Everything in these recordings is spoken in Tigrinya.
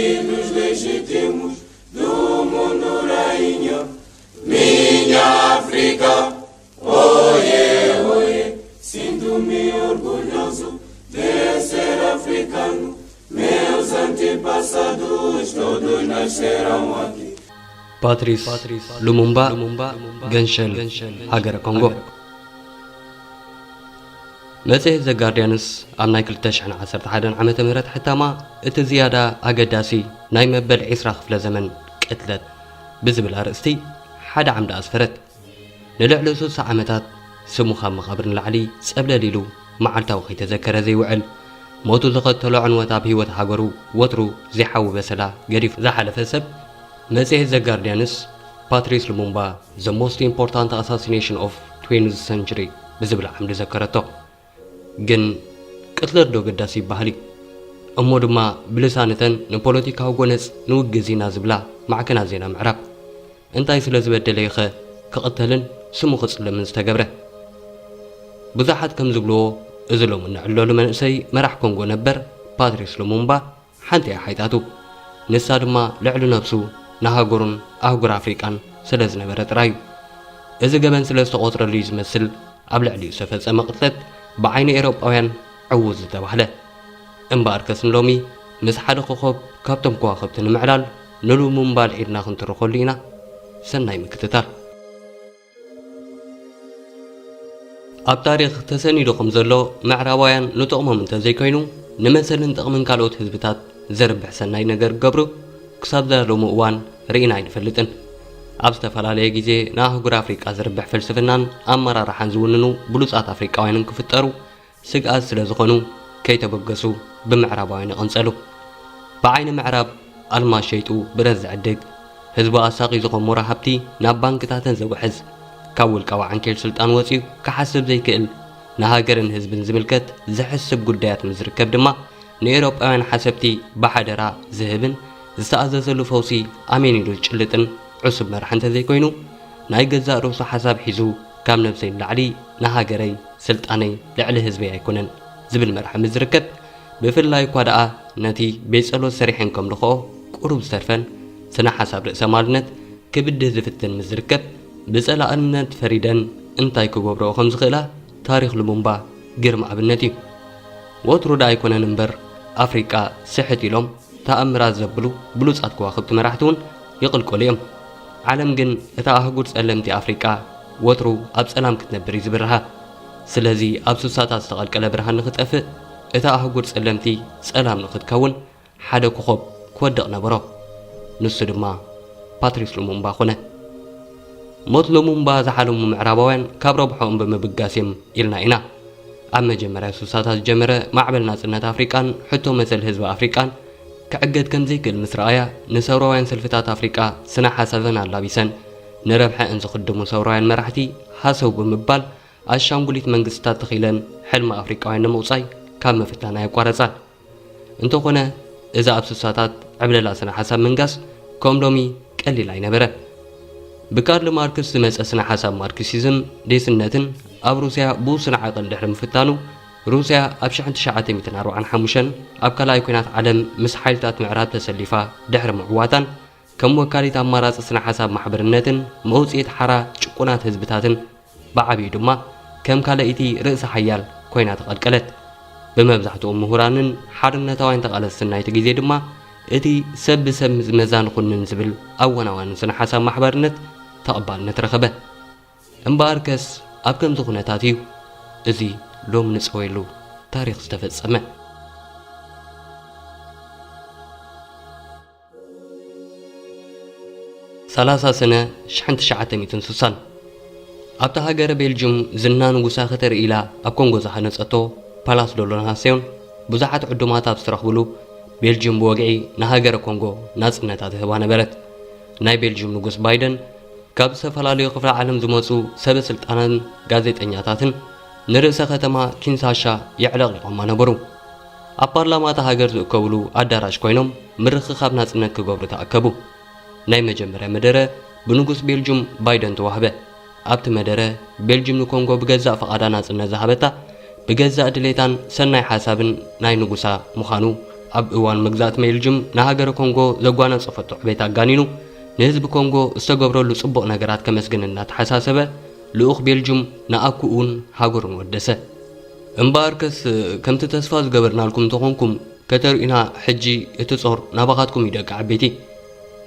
Dos legítimos do mundo, rainha, minha África, oiê, oiê. Sinto-me orgulhoso de ser africano, meus antepassados todos nasceram aqui. ፓትሪስ ሉሙምባ፣ ገንሸል ሃገረ ኮንጎ። መጽሔት ዘጋርዲያንስ ኣብ ናይ ክልተ ሽሕን ዓሰርተ ሓደን ዓመተ ምህረት ሕታማ፣ እቲ ዝያዳ ኣገዳሲ ናይ መበል ዒስራ ክፍለ ዘመን ቅትለት ብዝብል ኣርእስቲ ሓደ ዓምዲ ኣስፈረት። ንልዕሊ ስሳ ዓመታት ስሙ ካብ መቓብር ንላዕሊ ጸብለል ኢሉ መዓልታዊ ከይተዘከረ ዘይውዕል፣ ሞቱ ዘኸተሎ ዕንወት ኣብ ህይወት ሃገሩ ወትሩ ዘይሓዊ በሰላ ገዲፉ ዝሓለፈ ሰብ፣ መጽሔት ዘጋርዲያንስ ፓትሪስ ሉሙምባ the most important assassination of twentieth century ብዝብል ዓምዲ ዘከረቶ። ግን ቅትለት ዶ ገዳሲ ይበሃል እዩ? እሞ ድማ ብልሳን እተን ንፖለቲካዊ ጎነጽ ንውግዝ ኢና ዝብላ ማዕከናት ዜና ምዕራብ እንታይ ስለ ዝበደለ ኢኸ ክቕተልን ስሙ ክጽለምን ዝተገብረ? ብዙሓት ከም ዝብልዎ እዚ ሎሚ እንዕለሉ መንእሰይ መራሕ ኮንጎ ነበር ፓትሪስ ሉሙምባ ሓንቲ እያ ሓይጣቱ። ንሳ ድማ ልዕሊ ነብሱ ንሃገሩን ኣህጉር ኣፍሪቃን ስለ ዝነበረ ጥራይ እዩ። እዚ ገበን ስለ ዝተቖጽረሉ እዩ ዝመስል ኣብ ልዕሊኡ ዝተፈጸመ ቅትለት ብዓይኒ ኤውሮጳውያን ዕዉት ዝተባህለ። እምበኣርከስ ንሎሚ ምስ ሓደ ኮኾብ ካብቶም ከዋኽብቲ ንምዕላል ንሉሙምባ ኣልዒልና ክንትርኸሉ ኢና። ሰናይ ምክትታል። ኣብ ታሪኽ ተሰኒዱ ከም ዘሎ፣ ምዕራባውያን ንጥቕሞም እንተዘይኮይኑ ንመሰልን ጥቕምን ካልኦት ህዝብታት ዘርብሕ ሰናይ ነገር ክገብሩ ክሳብ እዛ ሎሚ እዋን ርኢና ኣይንፈልጥን። ኣብ ዝተፈላለየ ግዜ ንኣህጉር ኣፍሪቃ ዘርብሕ ፍልስፍናን ኣመራርሓን ዝውንኑ ብሉጻት ኣፍሪቃውያንን ክፍጠሩ ስግኣት ስለ ዝኾኑ ከይተበገሱ ብምዕራባውያን ይቕንጸሉ። ብዓይኒ ምዕራብ ኣልማዝ ሸይጡ ብረት ዝዕድግ፣ ህዝቡ ኣሳቒ ዝኾሞሮ ሃብቲ ናብ ባንክታተን ዘውሕዝ፣ ካብ ውልቃዊ ዓንኬል ስልጣን ወጺኡ ክሓስብ ዘይክእል ንሃገርን ህዝብን ዝምልከት ዘሕስብ ጉዳያት ምስ ዝርከብ ድማ ንኤውሮጳውያን ሓሰብቲ ብሓደራ ዝህብን ዝተኣዘዘሉ ፈውሲ ኣሜን ኢሉ ዝጭልጥን ዕሱብ መራሒ እንተዘይኮይኑ ናይ ገዛእ ርእሱ ሓሳብ ሒዙ ካብ ነብሰይ ንላዕሊ ንሃገረይ ስልጣነይ ልዕሊ ህዝበይ ኣይኮነን ዝብል መራሒ ምስ ዝርከብ፣ ብፍላይ እኳ ደኣ ነቲ ቤት ጸሎት ሰሪሐን ከም ልኽኦ ቁሩብ ዝተርፈን ስነ ሓሳብ ርእሰ ማልነት ክብድህ ዝፍትን ምስ ዝርከብ፣ ብጸላእነት ፈሪደን እንታይ ክገብርኦ ከም ዝኽእላ ታሪኽ ሉሙምባ ግርም ኣብነት እዩ። ወትሩ ደኣ ኣይኮነን እምበር ኣፍሪቃ ስሕት ኢሎም ተኣምራት ዘብሉ ብሉጻት ከዋኽብቲ መራሕቲ እውን ይቕልቀሉ እዮም። ዓለም ግን እታ ኣህጉር ጸለምቲ ኣፍሪቃ ወትሩ ኣብ ጸላም ክትነብር እዩ ዝብርሃ። ስለዚ ኣብ ሱሳታት ዝተቐልቀለ ብርሃን ንኽጠፍእ፣ እታ ኣህጉር ጸለምቲ ጸላም ንኽትከውን ሓደ ኮኾብ ክወድቕ ነበሮ። ንሱ ድማ ፓትሪስ ሉሙምባ ኮነ። ሞት ሉሙምባ ዝሓለሙ ምዕራባውያን ካብ ረብሖኦም ብምብጋስ እዮም ኢልና ኢና። ኣብ መጀመርያ ሱሳታት ዝጀመረ ማዕበል ናጽነት ኣፍሪቃን ሕቶ መሰል ህዝቢ ኣፍሪቃን ክዕገት ከም ዘይክእል ምስ ረኣያ፣ ንሰውራውያን ሰልፍታት ኣፍሪቃ ስነ ሓሳበን ኣላቢሰን ንረብሐአን ዝኽድሙ ሰውራውያን መራሕቲ ሃሰው ብምባል ኣሻንጉሊት መንግስትታት ተኺለን ሕልሚ ኣፍሪቃውያን ንምቑጻይ ካብ ምፍታን ኣየቋረጻን። እንተኾነ፣ እዚ ኣብ ስሳታት ዕብለላ ስነ ሓሳብ ምንጋስ ከም ሎሚ ቀሊል ኣይነበረን። ብካርል ማርክስ ዝመጸ ስነ ሓሳብ ማርክሲዝም ዴስነትን ኣብ ሩስያ ብውሱን ዓቐን ድሕሪ ምፍታኑ፣ ሩስያ ኣብ ሽሕን ትሽዓተ ሚእትን ኣርባዓን ሓሙሽተን ኣብ ካልኣይ ኲናት ዓለም ምስ ሓይልታት ምዕራብ ተሰሊፋ ድሕሪ ምዕዋታን፣ ከም ወካሊት ኣማራጺ ስነ ሓሳብ ማሕበርነትን መውጽኢት ሓራ ጭቁናት ህዝብታትን ብዓቢኡ ድማ ከም ካልኣይቲ ርእሰ ሓያል ኮይና ተቐልቀለት። ብመብዛሕትኡ ምሁራንን ሓርነታውያን ተቓለስትን ናይቲ ግዜ ድማ እቲ ሰብ ብሰብ ዝመዛን ኹንን ዝብል ኣወናዋንን ስነ ሓሳብ ማሕበርነት ተቐባልነት ረኸበ። እምበኣርከስ ኣብ ከምዚ ኩነታት እዩ እዚ ሎሚ ንጸወየሉ ታሪኽ ዝተፈጸመ። ሰላሳ ሰነ ሽሕን ትሽዓተ ሚእትን ስሳን ኣብታ ሃገረ ቤልጅም ዝና ንጉሳ ከተርኢ ኢላ ኣብ ኮንጎ ዝሃነጸቶ ፓላስ ዶ ሎናስዮን ብዙሓት ዕዱማት ኣብ ዝተረኽብሉ፣ ቤልጅም ብወግዒ ንሃገረ ኮንጎ ናጽነታ ትህባ ነበረት። ናይ ቤልጅም ንጉስ ባይደን ካብ ዝተፈላለዩ ክፍለ ዓለም ዝመጹ ሰበ ስልጣናትን ጋዜጠኛታትን ንርእሰ ከተማ ኪንሳሻ የዕለቕሊቖማ ነበሩ። ኣብ ፓርላማ እታ ሃገር ዝእከብሉ ኣዳራሽ ኮይኖም ምርኽኻብ ናጽነት ክገብሩ ተኣከቡ። ናይ መጀመርያ መደረ ብንጉስ ቤልጁም ባይደን ተዋህበ። ኣብቲ መደረ፣ ቤልጁም ንኮንጎ ብገዛእ ፍቓዳ ናጽነት ዝሃበታ ብገዛእ ድሌታን ሰናይ ሓሳብን ናይ ንጉሳ ምዃኑ ኣብ እዋን መግዛእቲ ቤልጅም ንሃገረ ኮንጎ ዘጓናጸፈቶ ዕቤት ኣጋኒኑ፣ ንህዝቢ ኮንጎ ዝተገብረሉ ጽቡቕ ነገራት ከመስግን እናተሓሳሰበ፣ ልኡኽ ቤልጅም ንኣኩኡን ሃገሩን ወደሰ። እምበኣርከስ፣ ከምቲ ተስፋ ዝገበርናልኩም እንተኾንኩም፣ ከተርእዩና ሕጂ እቲ ጾር ናባኻትኩም እዩ፣ ደቂ ዓበይቲ።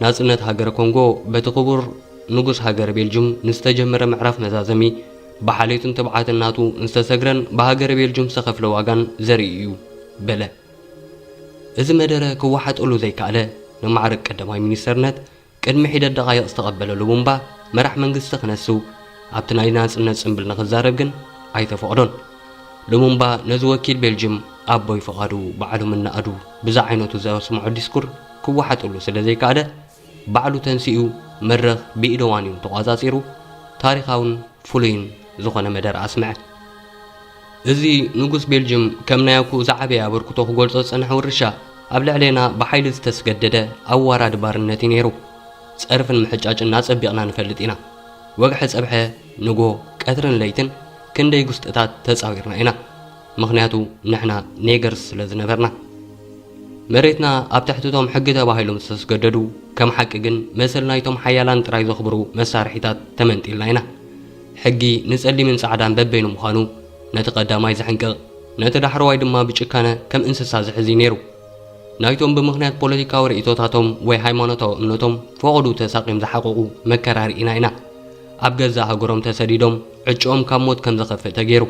ናጽነት ሃገረ ኮንጎ በቲ ክቡር ንጉስ ሃገረ ቤልጅም ንዝተጀመረ ምዕራፍ መዛዘሚ፣ ብሓልዮትን ትብዓትን ናቱ ዝተሰግረን ብሃገረ ቤልጅም ዝተኸፍለ ዋጋን ዘርኢ እዩ፣ በለ። እዚ መደረ ክወሓጠሉ ዘይከኣለ፣ ንማዕረግ ቀዳማይ ሚኒስተርነት ቅድሚ ሒደት ደቓይቕ ዝተቐበለ ሉሙምባ፣ መራሕ መንግስቲ ክነሱ ኣብቲ ናይ ናጽነት ጽምብል ንኽዛረብ ግን ኣይተፈቕዶን። ሉሙምባ ነዚ ወኪል ቤልጅም ኣቦይ ፍቓዱ ባዕሉ ምናኣዱ ብዛ ዓይነቱ ዘስምዖ ዲስኩር ክወሓጠሉ ስለ ዘይከኣለ፣ ባዕሉ ተንሲኡ መድረኽ ብኢደዋንዩ ተቋጻጺሩ ታሪኻውን ፍሉይን ዝኾነ መደረ ኣስምዐ። እዚ ንጉስ ቤልጅም ከም ናይ ኣኩኡ ዝዓበየ ኣበርክቶ ክገልጾ ዝጸንሐ ውርሻ፣ ኣብ ልዕሌና ብሓይሊ ዝተስገደደ ኣዋራዲ ባርነት እዩ ነይሩ። ጸርፍን ምሕጫጭን ኣጸቢቕና ንፈልጥ ኢና። ወግሐ ጸብሐ ንጎ፣ ቀትርን ለይትን ክንደይ ጉስጥታት ተጻዊርና ኢና። ምኽንያቱ ንሕና ኔገርስ ስለ ዝነበርና። መሬትና ኣብ ትሕቲ እቶም ሕጊ ተባሂሎም ዝተስገደዱ፣ ከም ሓቂ ግን መሰል ናይቶም ሓያላን ጥራይ ዘኽብሩ መሳርሒታት ተመንጢልና ኢና። ሕጊ ንጸሊምን ጻዕዳን በበይኑ ምዃኑ ነቲ ቀዳማይ ዝሕንቅቕ፣ ነቲ ዳሕረዋይ ድማ ብጭካነ ከም እንስሳ ዝሕዝ እዩ ነይሩ። ናይቶም ብምኽንያት ፖለቲካዊ ርእይቶታቶም ወይ ሃይማኖታዊ እምነቶም ፈቐድኡ ተሳቒዮም ዝሓቐቑ መከራ ርኢና ኢና። ኣብ ገዛእ ሃገሮም ተሰዲዶም ዕጭኦም ካብ ሞት ከም ዘኸፍእ ተገይሩ።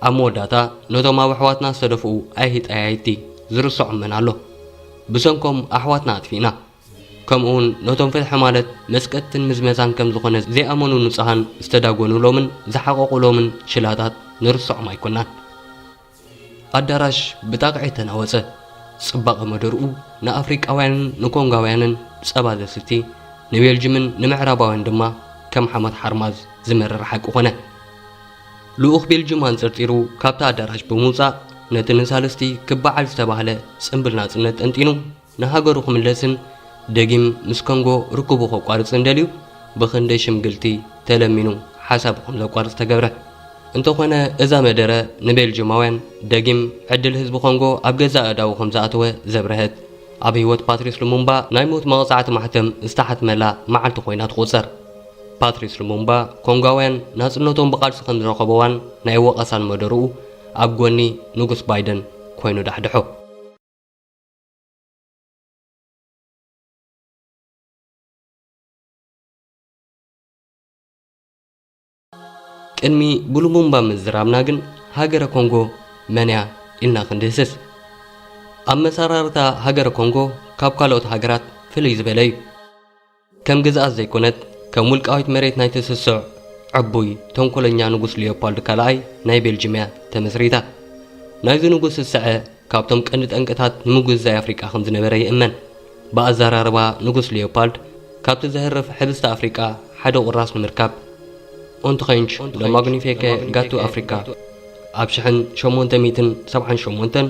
ኣብ መወዳእታ ነቶም ኣብ ኣሕዋትና ዝተደፍኡ ኣይሂ ጠያይቲ ዝርስዖም መን ኣሎ? ብሰንኮም ኣሕዋትና ኣጥፊእና። ከምኡውን ነቶም ፍትሒ ማለት መስቀጥትን ምዝመዛን ከም ዝኾነ ዘይኣመኑ ንጹሃን ዝተዳጎኑሎምን ዝሓቐቑሎምን ሽላታት ንርስዖም ኣይኮናን። ኣዳራሽ ብጣቕዒት ተናወጸ። ጽባቐ መደርኡ ንኣፍሪቃውያንን ንኮንጋውያንን ጸባ ዘስቲ፣ ንቤልጅምን ንምዕራባውያን ድማ ከም ሓመድ ሓርማዝ ዝመርር ሓቂ ኾነ። ልኡኽ ቤልጅም ኣንጸርጺሩ ካብቲ ኣዳራሽ ብምውጻእ፣ ነቲ ንሳልስቲ ክበዓል ዝተባህለ ጽምብል ናጽነት ጠንጢኑ ንሃገሩ ክምለስን ደጊም ምስ ኮንጎ ርክቡ ከቋርጽን ደልዩ ብኽንደይ ሽምግልቲ ተለሚኑ ሓሳቡ ከም ዘቋርጽ ተገብረ። እንተኾነ እዛ መደረ ንቤልጅማውያን ደጊም ዕድል ህዝቢ ኮንጎ ኣብ ገዛእ ኣእዳዉ ከም ዝኣተወ ዘብረሀት፣ ኣብ ህይወት ፓትሪስ ሉሙምባ ናይ ሞት መቕጻዕቲ ማሕተም ዝተሓትመላ መዓልቲ ኮይና ትቑጸር። ፓትሪስ ሉሙምባ ኮንጋውያን ናጽነቶም ብቓልሲ ከም ዝረኸብዋን ናይ ወቐሳን መደርኡ ኣብ ጎኒ ንጉስ ባይደን ኮይኑ ዳሕድሖ። ቅድሚ ብሉሙምባ ምዝራብና ግን ሃገረ ኮንጎ መን እያ ኢልና ክንድህስስ። ኣመሰራርታ ሃገረ ኮንጎ ካብ ካልኦት ሃገራት ፍልይ ዝበለ እዩ። ከም ግዝኣት ዘይኮነት፣ ከም ውልቃዊት መሬት ናይቲ ስሱዕ፣ ዕቡይ፣ ተንኮለኛ ንጉስ ሊዮፖልድ ካልኣይ ናይ ቤልጅም እያ ተመስሪታ። ናይዚ ንጉስ ስስዐ ካብቶም ቀንዲ ጠንቅታት ንምጉዝዛይ ኣፍሪቃ ከም ዝነበረ ይእመን። ብኣዘራርባ ንጉስ ሊዮፓልድ፣ ካብቲ ዘህርፍ ሕብስቲ ኣፍሪቃ ሓደ ቁራስ ንምርካብ፣ ኦንትኸንች ዶ ማግኒፌከ ጋቱ ኣፍሪካ። ኣብ ሽሕን ሸሞንተ ሚእትን ሰብዓን ሸሞንተን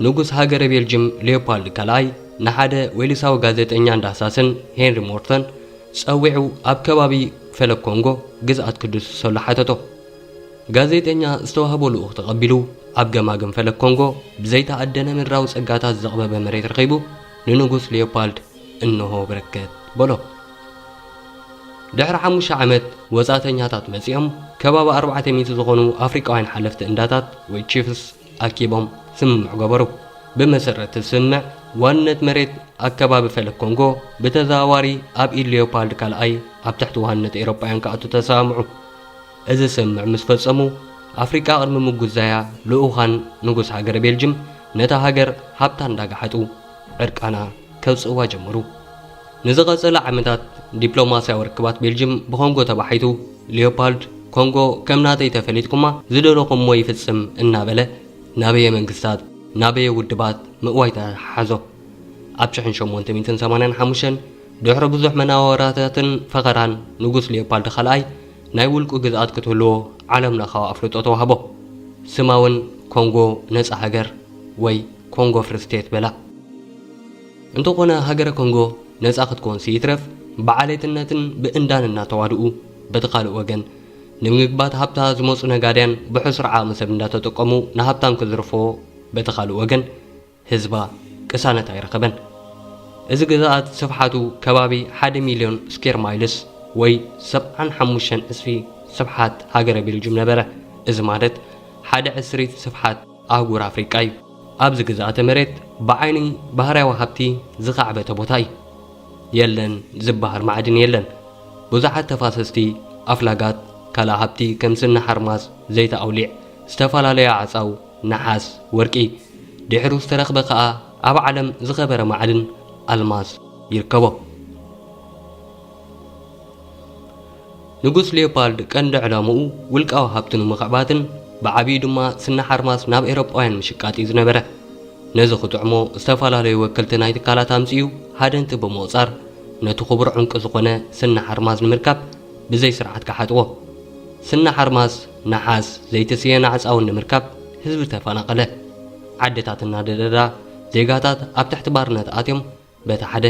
ንጉስ ሃገረ ቤልጅም ሊዮፓልድ ካልኣይ ንሓደ ዌልሳዊ ጋዜጠኛን ዳህሳስን ሄንሪ ሞርተን ጸዊዑ ኣብ ከባቢ ፈለግ ኮንጎ ግዝኣት ክድስሰሉ ሓተቶ። ጋዜጠኛ ዝተዋህቦ ልኡኽ ተቐቢሉ፣ ኣብ ገማግም ፈለግ ኮንጎ ብዘይተኣደነ ምድራዊ ጸጋታት ዘቕበበ መሬት ረኺቡ፣ ንንጉስ ሊዮፓልድ እንሆ በረከት በሎ። ድሕሪ ሓሙሽተ ዓመት ወጻእተኛታት መጺኦም፣ ከባቢ ኣርባዕተ ሚእቲ ዝኾኑ ኣፍሪቃውያን ሓለፍቲ እንዳታት ወይ ቺፍስ ኣኪቦም ስምምዕ ገበሩ። ብመሰረት እቲ ስምምዕ፣ ዋንነት መሬት ኣከባቢ ፈለግ ኮንጎ ብተዘዋዋሪ ኣብ ኢድ ሊዮፓልድ ካልኣይ ኣብ ትሕቲ ዋንነት ኤውሮጳውያን ክኣቱ ተሰማምዑ። እዚ ስምምዕ ምስ ፈጸሙ፣ ኣፍሪቃ ቅድሚ ምጉዛያ ልኡኻን ንጉስ ሃገረ ቤልጅም ነታ ሃገር ሃብታ እንዳገሓጡ ዕርቃና ከውጽእዋ ጀመሩ። ንዝቐጸለ ዓመታት ዲፕሎማስያዊ ርክባት ቤልጅም ብኮንጎ ተባሒቱ፣ ሊዮፓልድ ኮንጎ ከም ናተይ ተፈሊጥኩማ ዝደለኹሞ ይፍጽም እናበለ ናበየ መንግስታት፣ ናበየ ውድባት ምእዋይ ተሓሓዞ። ኣብ ሽሕን ሸሞንተ ሚእትን ሰማንያን ሓሙሽተን ድሕሪ ብዙሕ መናወራታትን ፈኸራን ንጉስ ሊዮፓልድ ካልኣይ ናይ ውልቁ ግዝኣት ክትህልዎ ዓለምለኻዊ ኣፍልጦ ተዋህቦ። ስማ እውን ኮንጎ ነጻ ሃገር ወይ ኮንጎ ፍሪ ስቴት በላ። እንተኾነ ሃገረ ኮንጎ ነጻ ክትኮንሲ ይትረፍ ብዓሌትነትን ብእንዳን እናተዋድኡ፣ በቲ ካልእ ወገን ንምግባት ሃብታ ዝመጹ ነጋድያን ብሕሱር ዓቕሚ ሰብ እንዳተጠቀሙ ንሃብታም ክዝርፍዎ፣ በቲ ካልእ ወገን ህዝባ ቅሳነት ኣይረኸበን። እዚ ግዝኣት ስፍሓቱ ከባቢ ሓደ ሚልዮን ስኬር ማይልስ ወይ ሰብዓን ሓሙሽተን ዕጽፊ ስፍሓት ሃገረ ቤልጅም ነበረ። እዚ ማለት ሓደ ዕስሪት ስፍሓት ኣህጉር ኣፍሪቃ እዩ። ኣብዚ ግዝኣተ መሬት ብዓይኒ ባህርያዊ ሃብቲ ዝኻዕበተ ቦታ እዩ። የለን ዝበሃል ማዕድን የለን። ብዙሓት ተፋሰስቲ፣ ኣፍላጋት፣ ካልእ ሃብቲ ከም ስኒ ሓርማዝ፣ ዘይቲ ኣውሊዕ፣ ዝተፈላለያ ዓጻው፣ ነሓስ፣ ወርቂ፣ ድሕሩ ዝተረኽበ ከኣ ኣብ ዓለም ዝኸበረ ማዕድን ኣልማዝ ይርከቦ። ንጉስ ሊዮፓልድ ቀንዲ ዕላምኡ ውልቃዊ ሃብቱ ንምኽዕባትን ብዓቢኡ ድማ ስኒ ሓርማዝ ናብ ኤውሮጳውያን ምሽቃጥ እዩ ዝነበረ። ነዚ ክጥዕሞ ዝተፈላለዩ ወከልቲ ናይ ትካላት ኣምጺኡ ሃደንቲ ብምቑጻር ነቲ ክቡር ዕንቂ ዝኾነ ስኒ ሓርማዝ ንምርካብ ብዘይ ስርዓት ከሓጥዎ። ስኒ ሓርማዝ፣ ነሓስ፣ ዘይተስየና ዕጻውን ንምርካብ ህዝቢ ተፈናቐለ። ዓድታት እናደደዳ ዜጋታት ኣብ ትሕቲ ባርነት ኣትዮም በቲ ሓደ፣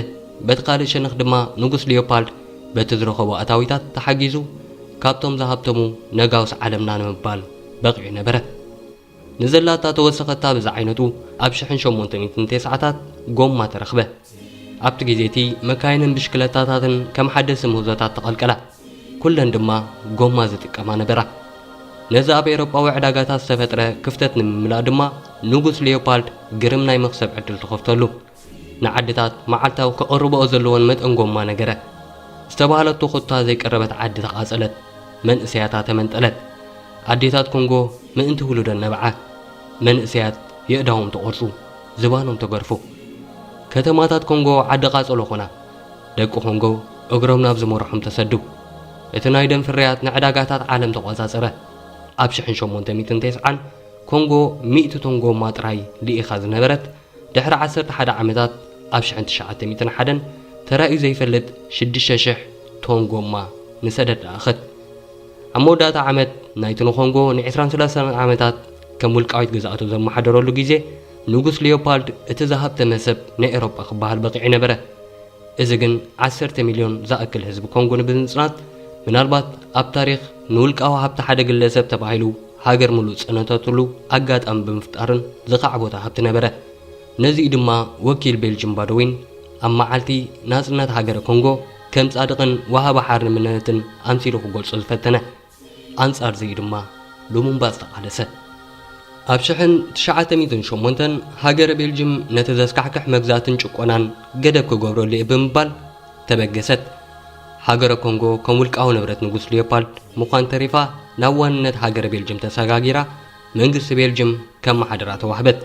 በቲ ካልእ ሸነኽ ድማ ንጉስ ሊዮፓልድ በቲ ዝረኸቦ ኣታዊታት ተሓጊዙ ካብቶም ዝሃብተሙ ነጋውስ ዓለምና ንምባል በቒዑ ነበረ። ንዘላታ ተወሰኸታ ብዝዓይነቱ ኣብ ሽሕን ሸሞንተ ሚእትን ተስዓታት ጎማ ተረኽበ። ኣብቲ ግዜ እቲ መካይንን ብሽክለታታትን ከም ሓደስቲ ምህዞታት ተቐልቀላ። ኩለን ድማ ጎማ ዝጥቀማ ነበራ። ነዚ ኣብ ኤውሮጳዊ ዕዳጋታት ዝተፈጥረ ክፍተት ንምምላእ ድማ ንጉስ ሊዮፓልድ ግርም ናይ መኽሰብ ዕድል ተኸፍተሉ። ንዓድታት መዓልታዊ ከቕርብኦ ዘለወን መጠን ጎማ ነገረ። ዝተባህለቶ ኮታ ዘይቀረበት ዓዲ ተቓጸለት፣ መንእሰያታ ተመንጠለት። ኣዴታት ኮንጎ ምእንቲ ውሉደን ነብዓ። መንእሰያት የእዳዎም ተቖርጹ፣ ዝባኖም ተገርፉ። ከተማታት ኮንጎ ዓዲ ቃጸሎ ኾና። ደቂ ኮንጎ እግሮም ናብ ዝመርሖም ተሰዱ። እቲ ናይ ደም ፍርያት ንዕዳጋታት ዓለም ተቖጻጸረ። ኣብ ሽሕን ሸሞንተ ሚእትን ተስዓን ኮንጎ ሚእቲ ቶን ጎማ ጥራይ ልኢኻ ዝነበረት፣ ድሕሪ ዓሰርተ ሓደ ዓመታት ኣብ ሽሕን ትሽዓተ ሚእትን ሓደን ተራእዩ ዘይፈልጥ ሽዱሽተ ሽሕ ቶን ጎማ ንሰደድ ለኣኸት። ኣብ መወዳእታ ዓመት ናይቲ ንኮንጎ ንዕስራን ሰላሳን ዓመታት ከም ውልቃዊት ግዝኣቱ ዘመሓደረሉ ግዜ፣ ንጉስ ሊዮፓልድ እቲ ዝሃብተመ ሰብ ናይ ኤውሮጳ ክበሃል በቒዑ ነበረ። እዚ ግን ዓሰርተ ሚልዮን ዝኣክል ህዝቢ ኮንጎ ንምጽናት፣ ምናልባት ኣብ ታሪኽ ንውልቃዊ ሃብቲ ሓደ ግለሰብ ተባሂሉ ሃገር ምሉእ ዝጸነተትሉ ኣጋጣሚ ብምፍጣርን ዝኸዕቦታ ሃብቲ ነበረ። ነዚ'ዩ ድማ ወኪል ቤልጅም ባዶዊን ኣብ መዓልቲ ናጽነት ሃገረ ኮንጎ ከም ጻድቕን ወሃቢ ሓርነትን ኣምሲሉ ክገልጾ ዝፈተነ። ኣንጻር ዝዩ ድማ ልሙምባ ዝተቓለሰ። ኣብ ሽሕን ትሽዓተ ሚእትን ሸሞንተን ሃገረ ቤልጅም ነቲ ዘስካሕክሕ መግዛእትን ጭቆናን ገደብ ክገብረሉ እየ ብምባል ተበገሰት። ሃገረ ኮንጎ ከም ውልቃዊ ንብረት ንጉስ ሊዮፓልድ ምዃን ተሪፋ ናብ ዋንነት ሃገረ ቤልጅም ተሰጋጊራ መንግስቲ ቤልጅም ከመሓድራ ተዋህበት።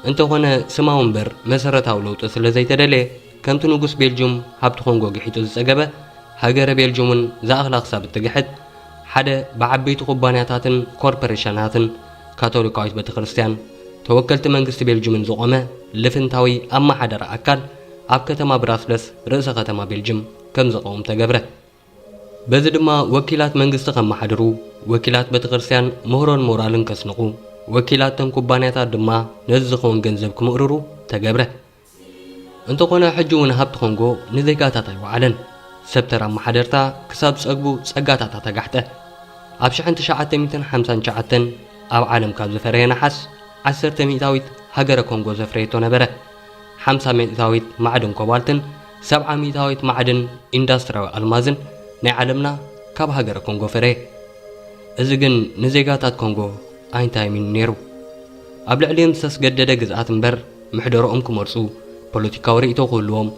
እንተኾነ ስማዊ እምበር መሰረታዊ ለውጢ ስለ ዘይተደልየ፣ ከምቲ ንጉስ ቤልጅም ሃብቲ ኮንጎ ግሒጡ ዝጸገበ፣ ሃገረ ቤልጅም እውን ዝኣኽላ ክሳብ እትግሕጥ፣ ሓደ ብዓበይቲ ኩባንያታትን ኮርፖሬሽናትን ካቶሊካዊት ቤተክርስትያን፣ ተወከልቲ መንግስቲ ቤልጅምን ዝቖመ ልፍንታዊ ኣመሓዳሪ ኣካል ኣብ ከተማ ብራስለስ ርእሰ ከተማ ቤልጅም ከም ዝቐውም ተገብረ። በዚ ድማ ወኪላት መንግስቲ ከመሓድሩ፣ ወኪላት ቤተክርስትያን ምህሮን ሞራልን ከስንቑ፣ ወኪላት ተን ኩባንያታት ድማ ነዚ ዝኸውን ገንዘብ ክምእርሩ ተገብረ። እንተኾነ ሕጂ እውን ሃብቲ ኮንጎ ንዜጋታት ኣይወዓለን። ሰብ ተራ ኣመሓደርታ ክሳብ ዝጸግቡ ጸጋታታ ተጋሕጠ። ኣብ ሽሕን ትሽዓተ ሚእትን ሓምሳን ትሽዓተን ኣብ ዓለም ካብ ዝፈረየ ነሓስ ዓሰርተ ሚእታዊት ሃገረ ኮንጎ ዘፍረየቶ ነበረ። ሓምሳ ሚእታዊት ማዕድን ኮባልትን ሰብዓ ሚእታዊት ማዕድን ኢንዳስትሪያዊ ኣልማዝን ናይ ዓለምና ካብ ሃገረ ኮንጎ ፈረየ። እዚ ግን ንዜጋታት ኮንጎ ኣይንታይምን ነይሩ። ኣብ ልዕሊኦም ዝተስገደደ ግዝኣት እምበር ምሕደርኦም ክመርጹ፣ ፖለቲካዊ ርእይቶ ክህልዎም፣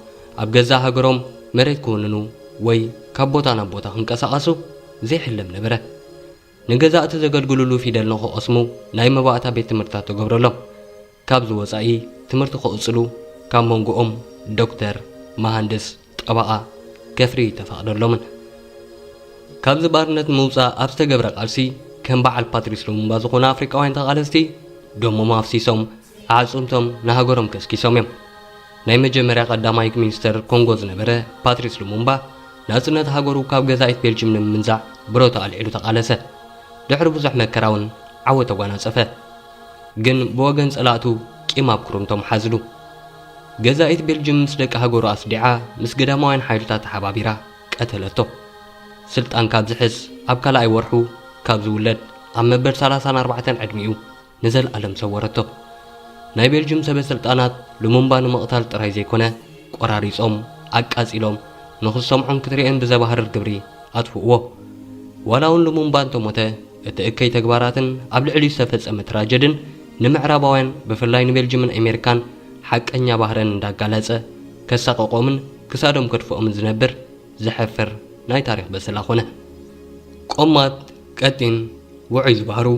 ኣብ ገዛእ ሃገሮም መሬት ክውንኑ ወይ ካብ ቦታ ናብ ቦታ ክንቀሳቐሱ ዘይሕለም ነበረ። ንገዛእቲ ዘገልግሉሉ ፊደል ንኽቐስሙ ናይ መባእታ ቤት ትምህርትታት ተገብረሎም። ካብዚ ወጻኢ ትምህርቲ ክቕጽሉ ካብ መንጎኦም ዶክተር፣ መሃንድስ፣ ጠበቓ፣ ከፍሪ ኣይተፈቕደሎምን። ካብዚ ባርነት ንምውጻእ ኣብ ዝተገብረ ቃልሲ ከም በዓል ፓትሪስ ሉሙምባ ዝኾኑ ኣፍሪቃውያን ተቓለስቲ ደሞም ኣፍሲሶም ኣዕጽምቶም ንሃገሮም ከስኪሶም እዮም። ናይ መጀመርያ ቀዳማይ ሚኒስተር ኮንጎ ዝነበረ ፓትሪስ ሉሙምባ ናጽነት ሃገሩ ካብ ገዛኢት ቤልጅም ንምምንዛዕ ብረቱ ኣልዒሉ ተቓለሰ። ድሕሪ ብዙሕ መከራ እውን ዓወት ተጓናጸፈ። ግን ብወገን ጸላእቱ ቂም ኣብ ክሩምቶም ሓዝሉ። ገዛኢት ቤልጅም ምስ ደቂ ሃገሩ ኣስዲዓ ምስ ግዳማውያን ሓይልታት ተሓባቢራ ቀተለቶ። ስልጣን ካብ ዝሕዝ ኣብ ካልኣይ ወርሑ ካብ ዝውለድ ኣብ መበል ሰላሳን ኣርባዕተን ዕድሚኡ ንዘለኣለም ሰወረቶ። ናይ ቤልጅም ሰበ ስልጣናት ሉሙምባ ንምቕታል ጥራይ ዘይኮነ፣ ቆራሪጾም፣ ኣቃጺሎም፣ ንኽሰምዖን ክትርእዮን ብዘባህርር ግብሪ ኣጥፍእዎ። ዋላ እውን ሉሙምባ እንተሞተ፣ እቲ እከይ ተግባራትን ኣብ ልዕሊኡ ዝተፈጸመ ትራጀድን ንምዕራባውያን፣ ብፍላይ ንቤልጅምን ኣሜሪካን፣ ሓቀኛ ባህረን እንዳጋለጸ ከሳቐቖምን ክሳዶም ከድፍኦምን ዝነብር ዘሕፍር ናይ ታሪኽ በሰላ ኮነ። ቆማት፣ ቀጢን፣ ውዑይ ዝበሃሩ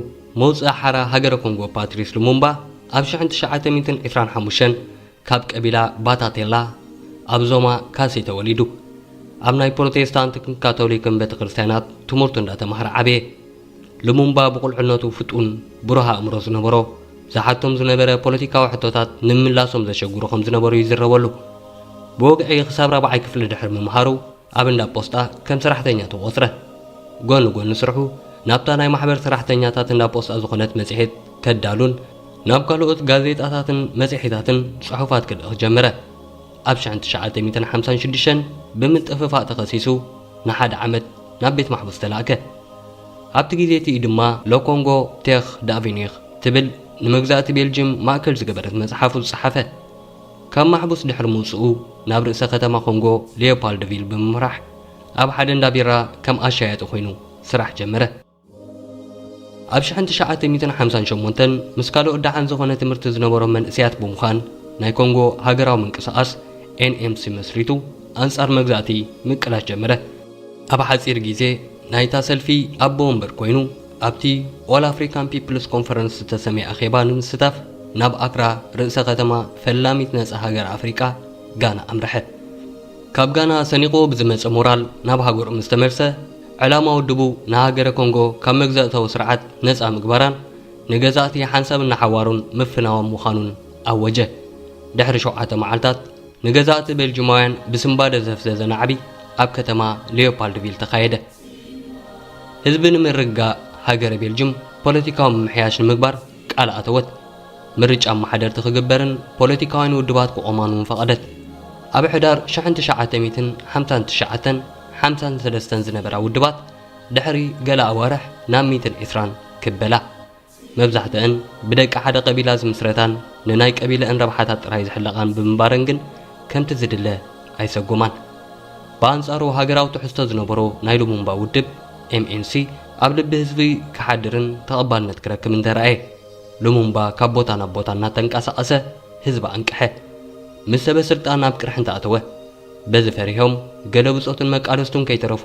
መውፅኢ ሓራ ሃገረ ኮንጎ ፓትሪስ ሉሙምባ ኣብ ሽሕን ትሽዓተ ሚእትን ዕስራን ሓሙሽተን ካብ ቀቢላ ባታቴላ ኣብ ዞማ ካሴ ተወሊዱ። ኣብ ናይ ፕሮቴስታንትን ካቶሊክን ቤተ ክርስቲያናት ትምህርቱ እንዳተማህረ ዓበየ። ሉሙምባ ብቁልዕነቱ ፍጡን ብሩህ ኣእምሮ ዝነበሮ፣ ዝሓቶም ዝነበረ ፖለቲካዊ ሕቶታት ንምላሶም ዘሸግሩ ከም ዝነበሩ ይዝረበሉ። ብወግዒ ክሳብ ራብዓይ ክፍሊ ድሕሪ ምምሃሩ ኣብ እንዳ ፖስጣ ከም ሰራሕተኛ ተቖጽረ። ጎኒ ጎኒ ስርሑ ናብታ ናይ ማሕበር ሰራሕተኛታት እንዳ ፖስጣ ዝኾነት መጽሔት ከዳሉን ናብ ካልኦት ጋዜጣታትን መጽሔታትን ጽሑፋት ክልእኽ ጀመረ። ኣብ ሽሕን ትሽዓተ ሚእትን ሓምሳን ሽዱሽተን ብምጥፍፋእ ተኸሲሱ ንሓደ ዓመት ናብ ቤት ማሕቡስ ተላእከ። ኣብቲ ግዜ እቲ እዩ ድማ ሎኮንጎ ቴኽ ዳቪኒኽ ትብል ንመግዛእቲ ቤልጅም ማእከል ዝገበረት መጽሓፉ ዝጸሓፈ። ካብ ማሕቡስ ድሕሪ ምውጽኡ ናብ ርእሰ ከተማ ኮንጎ ሊዮፓልድቪል ብምምራሕ ኣብ ሓደ እንዳ ቢራ ከም ኣሻያጢ ኮይኑ ስራሕ ጀመረ። ኣብ ሽሕን ትሽዓተ ሚእትን ሓምሳን ሸሞንተን ምስ ካልኦት ደሓን ዝኾነ ትምህርቲ ዝነበሮም መንእሰያት ብምዃን ናይ ኮንጎ ሃገራዊ ምንቅስቓስ ኤን ኤም ሲ መስሪቱ ኣንጻር መግዛእቲ ምቅላስ ጀመረ። ኣብ ሓጺር ግዜ ናይታ ሰልፊ ኣቦ ወንበር ኮይኑ ኣብቲ ኦል ኣፍሪካን ፒፕልስ ኮንፈረንስ ዝተሰምየ ኣኼባ ንምስታፍ ናብ ኣክራ ርእሰ ከተማ ፈላሚት ነጻ ሃገር ኣፍሪቃ ጋና ኣምርሐ። ካብ ጋና ሰኒቑ ብዝመጸ ሞራል ናብ ሃገሩ ምስ ተመልሰ፣ ዕላማ ውድቡ ንሃገረ ኮንጎ ካብ መግዛእታዊ ስርዓት ነጻ ምግባራን ንገዛእቲ ሓንሳብን ንሓዋሩን ምፍናዎም ምዃኑን ኣወጀ። ድሕሪ ሸውዓተ መዓልታት ንገዛእቲ ቤልጅማውያን ብስንባደ ዘፍዘዘ ናዕቢ ኣብ ከተማ ሊዮፓልድቪል ተኻየደ። ህዝቢ ንምርግጋእ ሃገረ ቤልጅም ፖለቲካዊ ምምሕያሽ ንምግባር ቃል ኣተወት። ምርጫ ኣመሓደርቲ ክግበርን ፖለቲካውያን ውድባት ክቖማን እውን ፈቐደት። ኣብ ሕዳር ሽሕን ትሽዓተ ሚእትን ሓምሳን ትሽዓተን ሓምሳን ሰለስተን ዝነበራ ውድባት ድሕሪ ገለ ኣዋርሕ ናብ ሚእትን ዕስራን ክበላ። መብዛሕትአን ብደቂ ሓደ ቀቢላ ዝምስረታን ንናይ ቀቢለአን ረብሓታት ጥራይ ዝሕለቓን ብምንባረን ግን ከምቲ ዝድለ ኣይሰጎማን። ብኣንጻሩ ሃገራዊ ትሕዝቶ ዝነበሮ ናይ ሉሙምባ ውድብ ኤም ኤን ሲ ኣብ ልቢ ህዝቢ ክሓድርን ተቐባልነት ክረክብን ተራእየ። ሉሙምባ ካብ ቦታ ናብ ቦታ እናተንቀሳቐሰ ህዝቢ ኣንቀሐ። ምስ ሰበ ስልጣን ኣብ ቅርሕንቲ ኣተወ። በዚ ፈሪሆም ገለ ብጾቱን መቃለስቱን ከይተረፉ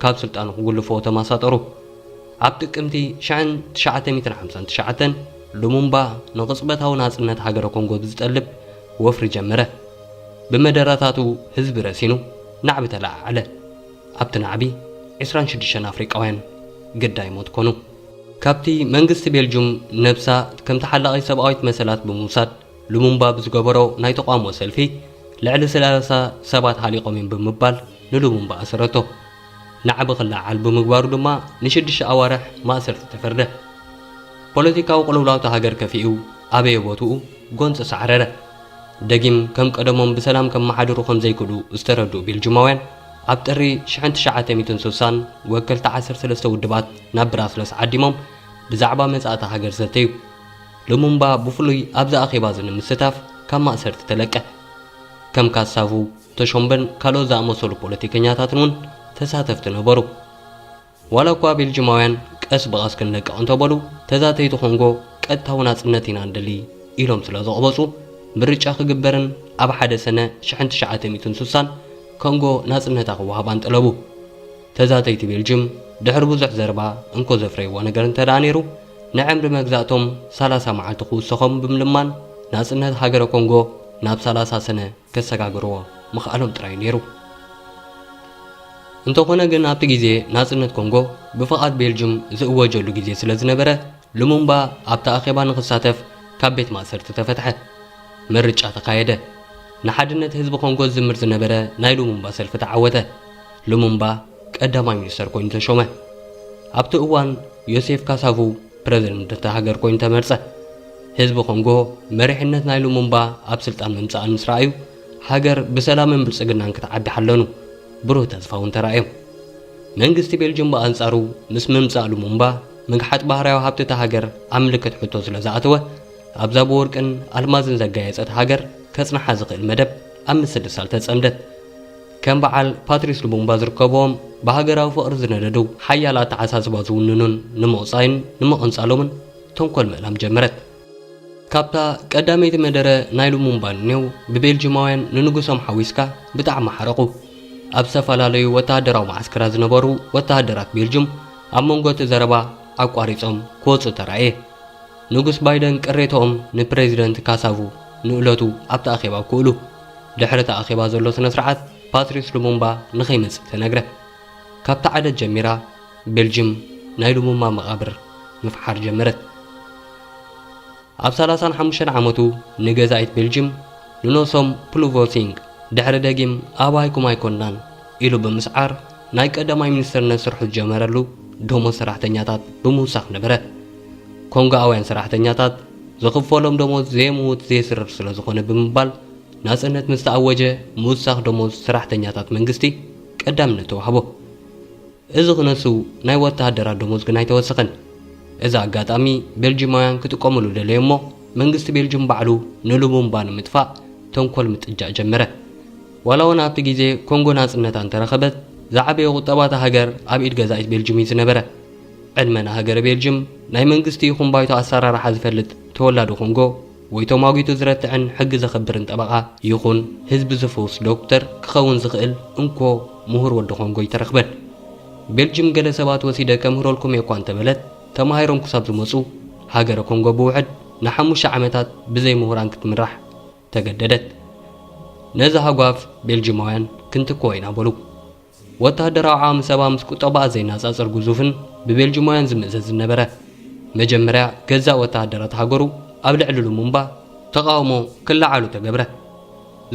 ካብ ስልጣኑ ክጉልፍዎ ተመሳጠሩ። ኣብ ጥቅምቲ ሽሕን ትሽዓተ ሚእትን ሓምሳን ትሽዓተን ሉሙምባ ንቕጽበታዊ ናጽነት ሃገረ ኮንጎ ብዝጠልብ ወፍሪ ጀመረ። ብመደረታቱ ህዝቢ ረሲኑ ናዕቢ ተለዓዓለ። ኣብቲ ናዕቢ ዕስራን ሽዱሽተን ኣፍሪቃውያን ግዳይ ሞት ኮኑ። ካብቲ መንግስቲ ቤልጁም ነብሳ ከም ተሓላቒት ሰብኣዊት መሰላት ብምውሳድ ሉሙምባ ብዝገበሮ ናይ ተቓውሞ ሰልፊ ልዕሊ ሰላሳ ሰባት ሃሊቖም እዮም ብምባል ንሉሙምባ ኣሰረቶ። ናዕቢ ክለዓል ብምግባሩ ድማ ንሽዱሽተ ኣዋርሕ ማእሰርቲ ተፈርደ። ፖለቲካዊ ቅልውላው እታ ሃገር ከፊኡ ኣበየ ቦትኡ ጎንፂ ሳዕረረ። ደጊም ከም ቀደሞም ብሰላም ከመሓድሩ ከም ዘይክእሉ ዝተረድኡ ቤልጅማውያን ኣብ ጥሪ ሽሕን ትሽዓተ ሚእትን ስሳን ወከልቲ ዓሰርተ ሰለስተ ውድባት ናብ ብራስለስ ዓዲሞም ብዛዕባ መጻእታ ሃገር ዘተዩ። ሉሙምባ ብፍሉይ ኣብዚ ኣኼባ እዚ ንምስታፍ ካብ ማእሰርቲ ተለቀ። ከም ካሳቩ፣ ተሾምበን ካልኦት ዝኣመሰሉ ፖለቲከኛታትን እውን ተሳተፍቲ ነበሩ። ዋላ እኳ ቤልጅማውያን ቀስ ብቐስ ክንለቅቕ እንተበሉ፣ ተዛተይቲ ኮንጎ ቀጥታዊ ናጽነት ኢና ንደሊ ኢሎም ስለ ዘቕበጹ፣ ምርጫ ክግበርን ኣብ ሓደ ሰነ ሽሕን ትሽዓተ ሚእትን ስሳን ኮንጎ ናጽነታ ክወሃባን ጠለቡ። ተዛተይቲ ቤልጅም ድሕሪ ብዙሕ ዘረባ እንኮ ዘፍረይዎ ነገር እንተ ደኣ ነይሩ፣ ንዕምሪ መግዛእቶም ሰላሳ መዓልቲ ክውሰኾም ብምልማን ናጽነት ሃገረ ኮንጎ ናብ ሰላሳ ሰነ ከሰጋግርዎ ምኽኣሎም ጥራይ ነይሩ። እንተኾነ ግን ኣብቲ ግዜ ናጽነት ኮንጎ ብፍቓድ ቤልጅም ዝእወጀሉ ግዜ ስለ ዝነበረ፣ ሉሙምባ ኣብቲ ኣኼባ ንኽሳተፍ ካብ ቤት ማእሰርቲ ተፈትሐ። ምርጫ ተኻየደ። ንሓድነት ህዝቢ ኮንጎ ዝዝምር ዝነበረ ናይ ሉሙምባ ሰልፊ ተዓወተ። ሉሙምባ ቀዳማይ ሚኒስተር ኮይኑ ተሾመ። ኣብቲ እዋን ዮሴፍ ካሳቩ ፕረዚደንት እታ ሃገር ኮይኑ ተመርጸ። ህዝቢ ኮንጎ መሪሕነት ናይ ሉሙምባ ኣብ ስልጣን ምምጻእን ምስ ረኣዩ፣ ሃገር ብሰላምን ብልጽግናን ክትዓቢ ሓለኑ። ብሩህ ተስፋ እውን ተራእዮም። መንግስቲ ቤልጅም ብኣንጻሩ ምስ ምምጻእ ሉሙምባ ምግሓጥ ባህርያዊ ሃብቲ እታ ሃገር ኣብ ምልክት ሕቶ ስለ ዝኣተወ፣ ኣብዛ ብወርቅን ኣልማዝን ዘጋየጸት ሃገር ከጽንሓ ዝኽእል መደብ ኣብ ምስልሳል ተጸምደት። ከም በዓል ፓትሪስ ሉሙምባ ዝርከብዎም ብሃገራዊ ፍቕሪ ዝነደዱ ሓያል ኣተሓሳስባ ዝውንኑን ንምቑጻይን ንምቕንጻሎምን ተንኮል ምእላም ጀመረት። ካብታ ቀዳመይቲ መደረ ናይ ሉሙምባ ንኔው ብቤልጂማውያን ንንጉሶም ሓዊስካ ብጣዕሚ ሓረቑ። ኣብ ዝተፈላለዩ ወተሃደራዊ መዓስከራት ዝነበሩ ወተሃደራት ቤልጅም ኣብ መንጎ እቲ ዘረባ ኣቋሪጾም ክወጹ ተራእየ። ንጉስ ባይደን ቅሬታኦም ንፕሬዚደንት ካሳቩ ንእለቱ ኣብቲ ኣኼባ ክእሉ። ድሕሪ እቲ ኣኼባ ዘሎ ስነ ስርዓት ፓትሪስ ሉሙምባ ንኸይመጽእ ተነግረ። ካብቲ ዓደት ጀሚራ ቤልጅም ናይ ሉሙምባ መቓብር ምፍሓር ጀመረት። ኣብ ሰላሳን ሓሙሽተን ዓመቱ ንገዛኢት ቤልጅም ንኖሶም ፕሉቮሲንግ ድሕሪ ደጊም ኣባይኩም ኣይኮንናን ኢሉ ብምስዓር ናይ ቀዳማይ ሚኒስትርነት ስርሑ ዝጀመረሉ ደሞዝ ሰራሕተኛታት ብምውሳኽ ነበረ። ኮንጎኣውያን ሰራሕተኛታት ዝኽፈሎም ደሞዝ ዘየምውት ዘየስርር ስለ ዝኾነ ብምባል ናጽነት ምስ ተኣወጀ ምውሳኽ ደሞዝ ሰራሕተኛታት መንግስቲ ቀዳምነት ተዋህቦ። እዚ ክነሱ ናይ ወተሃደራት ደሞዝ ግን ኣይተወሰኸን። እዚ ኣጋጣሚ ቤልጂማውያን ክጥቀምሉ ደለዩ እሞ መንግስቲ ቤልጂም ባዕሉ ንሉሙምባ ንምጥፋእ ተንኮል ምጥጃእ ጀመረ። ዋላ እውን ኣብቲ ግዜ ኮንጎ ናጽነታ እንተረኸበት ዝዓበየ ቁጠባ እታ ሃገር ኣብ ኢድ ገዛኢት ቤልጂም እዩ ዝነበረ። ዕድመ ንሃገረ ቤልጂም ናይ መንግስቲ ይኹን ባይቶ ኣሰራርሓ ዝፈልጥ ተወላዲ ኮንጎ ወይ ተሟጊቱ ዝረትዕን ሕጊ ዘኽብርን ጠበቓ ይኹን ህዝቢ ዝፍውስ ዶክተር ክኸውን ዝኽእል እንኮ ምሁር ወዲ ኮንጎ ኣይተረኽበን። ቤልጅም ገለ ሰባት ወሲደ ከምህረልኩም እየ እኳ እንተበለት፣ ተማሂሮም ክሳብ ዝመጹ ሃገረ ኮንጎ ብውሕድ ንሓሙሽተ ዓመታት ብዘይ ምሁራን ክትምራሕ ተገደደት። ነዚ ሃጓፍ ቤልጅማውያን ክንትክዎ ኢና በሉ። ወተሃደራዊ ዓቕሚ ሰባ ምስ ቁጠባኣ ዘይነጻጸር ግዙፍን ብቤልጅማውያን ዝምእዘዝ ዝነበረ። መጀመርያ ገዛእ ወተሃደራት ሃገሩ ኣብ ልዕሊ ሉሙምባ ተቓውሞ ክለዓሉ ተገብረ።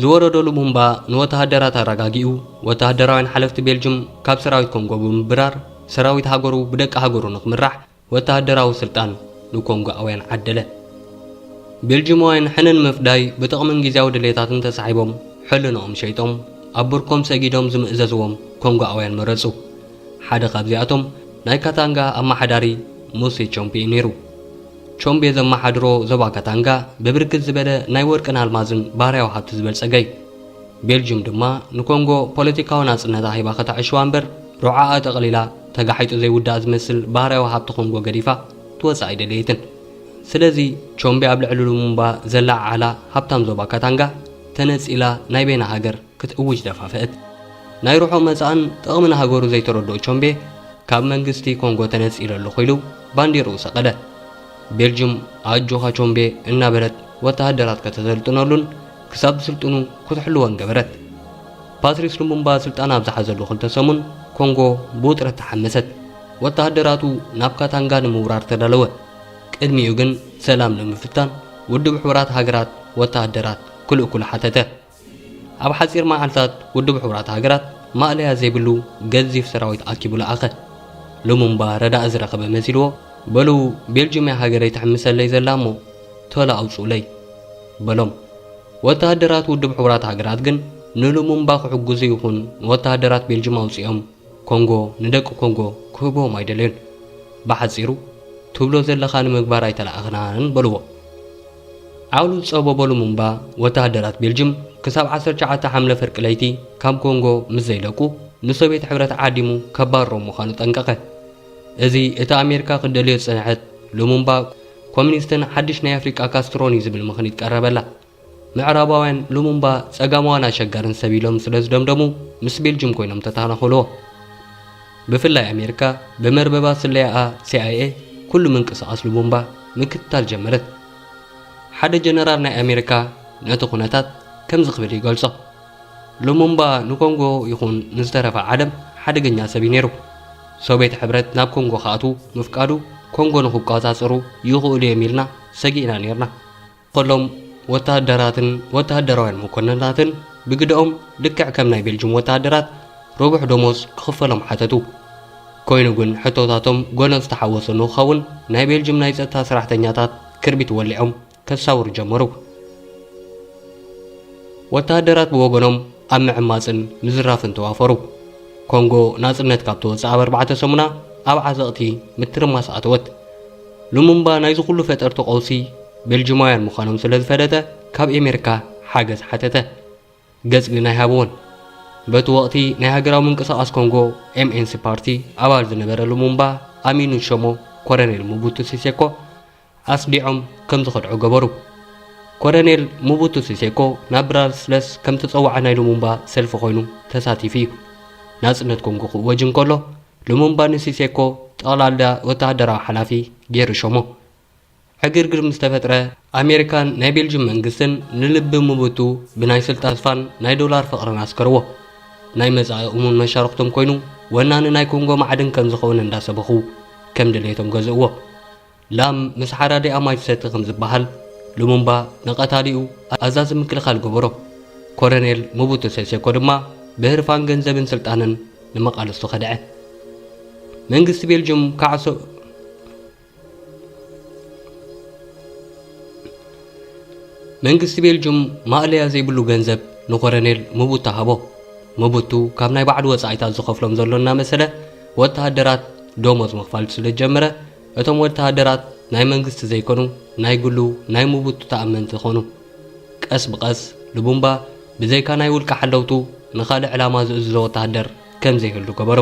ዝወረዶ ሉሙምባ ንወተሃደራት ኣረጋጊኡ፣ ወተሃደራውያን ሓለፍቲ ቤልጅም ካብ ሰራዊት ኮንጎ ብምብራር ሰራዊት ሃገሩ ብደቂ ሃገሩ ንኽምራሕ ወተሃደራዊ ስልጣን ንኮንጎኣውያን ዓደለ። ቤልጅማውያን ሕነ ንምፍዳይ ብጥቕምን ግዝያዊ ድሌታትን ተሳሒቦም ሕልንኦም ሸይጦም ኣብ ብርኮም ሰጊዶም ዝምእዘዝዎም ኮንጎኣውያን መረጹ። ሓደ ካብዚኣቶም ናይ ካታንጋ ኣመሓዳሪ ሙሴ ቾምቤ እዩ ነይሩ። ቾምቤ ዘመሓድሮ ዞባ ካታንጋ ብብርክት ዝበለ ናይ ወርቅን ኣልማዝን ባህርያዊ ሃብቲ ዝበልጸገ እዩ። ቤልጅም ድማ ንኮንጎ ፖለቲካዊ ናጽነታ ሂባ ከተዕሽዋ እምበር ሮዓኣ ጠቕሊላ ተጋሒጡ ዘይውዳእ ዝመስል ባህርያዊ ሃብቲ ኮንጎ ገዲፋ ትወጽእ ኣይደለየትን። ስለዚ ቾምቤ ኣብ ልዕሊ ሉሙምባ ዘለዓዓላ ሃብታም ዞባ ካታንጋ ተነጺላ ናይ በይና ሃገር ክትእውጅ ደፋፍአት። ናይ ርሑቕ መጻእን ጥቕሚ ንሃገሩ ዘይተረድኦ ቾምቤ ካብ መንግስቲ ኮንጎ ተነጺለ ኣለኹ ኢሉ ባንዲርኡ ሰቐለ። ቤልጅም ኣጆኻ ቾምቤ እናበለት ወተሃደራት ከተሰልጥነሉን ክሳብ ዝስልጥኑ ክትሕልወን ገበረት። ፓትሪስ ሉሙምባ ስልጣን ኣብ ዝሓዘሉ ክልተ ሰሙን ኮንጎ ብውጥረት ተሓመሰት። ወተሃደራቱ ናብ ካታንጋ ንምውራር ተዳለወ። ቅድሚኡ ግን ሰላም ንምፍታን ውድብ ሕቡራት ሃገራት ወተሃደራት ክልእኩሉ ሓተተ። ኣብ ሓጺር መዓልታት ውድብ ሕቡራት ሃገራት ማእለያ ዘይብሉ ገዚፍ ሰራዊት ኣኪቡ ለኣኸ። ሉሙምባ ረዳእ ዝረኸበ መሲልዎ፣ በሉ ቤልጅም እያ ሃገረይ ትሕምሰለይ ዘላ እሞ ቶሎ ኣውጽኡለይ በሎም። ወተሃደራት ውድብ ሕቡራት ሃገራት ግን ንሉሙምባ ክሕግዙ ይኹን ንወተሃደራት ቤልጅም ኣውጺኦም ኮንጎ ንደቂ ኮንጎ ክህብዎም ኣይደለዩን። ብሓጺሩ ትብሎ ዘለኻ ንምግባር ኣይተላእኽናን በልዎ። ዓውሉ ዝጸበቦ ሉሙምባ ወተሃደራት ቤልጅም ክሳብ ዓሰርተ ትሽዓተ ሓምለ ፍርቂ ለይቲ ካብ ኮንጎ ምስ ዘይለቁ ንሶቬት ሕብረት ዓዲሙ ከባርሮም ምዃኑ ጠንቀቐ። እዚ እቲ ኣሜሪካ ክትደልዮ ዝጸንሐት ሉሙምባ ኮሚኒስትን ሓድሽ ናይ ኣፍሪቃ ካስትሮን እዩ ዝብል ምኽኒት ቀረበላ። ምዕራባውያን ሉሙምባ ጸጋማውን ኣሸጋርን ሰብ ኢሎም ስለ ዝደምደሙ ምስ ቤልጅም ኮይኖም ተተናኾልዎ። ብፍላይ ኣሜሪካ ብመርበባ ስለያኣ ሲኣይኤ ኩሉ ምንቅስቓስ ሉሙምባ ምክትታል ጀመረት። ሓደ ጀነራል ናይ ኣሜሪካ ነቲ ኩነታት ከምዚ ክብል ይገልጾ። ሉሙምባ ንኮንጎ ይኹን ንዝተረፈ ዓለም ሓደገኛ ሰብ እዩ ነይሩ። ሶቬት ሕብረት ናብ ኮንጎ ክኣትዉ ምፍቃዱ ኮንጎ ንክቋጻጸሩ ይኽእሉ እዮም ኢልና ሰጊእና ነይርና። ከሎም ወተሃደራትን ወተሃደራውያን መኮንናትን ብግደኦም ልክዕ ከም ናይ ቤልጅም ወተሃደራት ርቡሕ ደሞዝ ክኽፈሎም ሓተቱ። ኮይኑ ግን ሕቶታቶም ጎነጽ ዝተሓወሶ ንክኸውን ናይ ቤልጅም ናይ ጸጥታ ሰራሕተኛታት ክርቢት ወሊዖም ከሳውሩ ጀመሩ። ወተሃደራት ብወገኖም ኣብ ምዕማጽን ምዝራፍን ተዋፈሩ። ኮንጎ ናጽነት ካብ ተወጽኣ ኣብ ኣርባዕተ ሰሙና ኣብ ዓዘቕቲ ምትርማስ ኣተወት። ሉሙምባ ናይዚ ኩሉ ፈጠርቲ ቀውሲ ቤልጅማውያን ምዃኖም ስለ ዝፈለጠ ካብ ኤሜሪካ ሓገዝ ሓተተ። ገጽ ግን ኣይሃብዎን። በቲ ወቕቲ ናይ ሃገራዊ ምንቅስቓስ ኮንጎ ኤምኤንሲ ፓርቲ ኣባል ዝነበረ ሉሙምባ ኣሚኑ ዝሸሞ ኮረኔል ሙቡቱ ሲሴኮ ኣስዲዖም ከም ዝኸድዖ ገበሩ። ኮረኔል ሙቡቱ ሲሴኮ ናብ ብራስለስ ከም ተጸውዐ ናይ ሉሙምባ ሰልፊ ኮይኑ ተሳቲፉ እዩ። ናጽነት ኮንጎ ክእወጅ እንከሎ ሉሙምባ ንሲሴኮ ጠቕላላ ወተሃደራዊ ሓላፊ ገይሩ ሸሞ። ዕግርግር ምስ ተፈጥረ ኣሜሪካን ናይ ቤልጅም መንግስትን ንልቢ ሙቡቱ ብናይ ስልጣን ተስፋን ናይ ዶላር ፍቕርን ኣስከርዎ። ናይ መጻኢ እሙን መሻርኽቶም ኮይኑ ወናኒ ናይ ኮንጎ ማዕድን ከም ዝኸውን እንዳሰበኹ ከም ድሌቶም ገዝእዎ። ላም ምስ ሓራዲኣ ማይ ትሰቲ ከም ዝበሃል፣ ሉሙምባ ንቐታሊኡ ኣዛዚ ምክልኻል ገበሮ። ኮረኔል ሙቡቱ ሴሴኮ ድማ ብህርፋን ገንዘብን ስልጣንን ንመቓልስቱ ኸድዐ። መንግስቲ ቤልጅም ካዕሶ መንግስቲ ቤልጅም ማእለያ ዘይብሉ ገንዘብ ንኮረኔል ሙቡቱ ሃቦ። ሙቡቱ ካብ ናይ ባዕሉ ወጻኢታት ዝኸፍሎም ዘሎ እናመሰለ ወተሃደራት ደሞዝ ምኽፋል ስለ ዝጀመረ፣ እቶም ወተሃደራት ናይ መንግስቲ ዘይኮኑ ናይ ግሉ ናይ ሙቡቱ ተኣመንቲ ኾኑ። ቀስ ብቐስ ሉቡምባ ብዘይካ ናይ ውልቀ ሓለውቱ ንኻልእ ዕላማ ዝእዝዞ ወተሃደር ከም ዘይህሉ ገበሩ።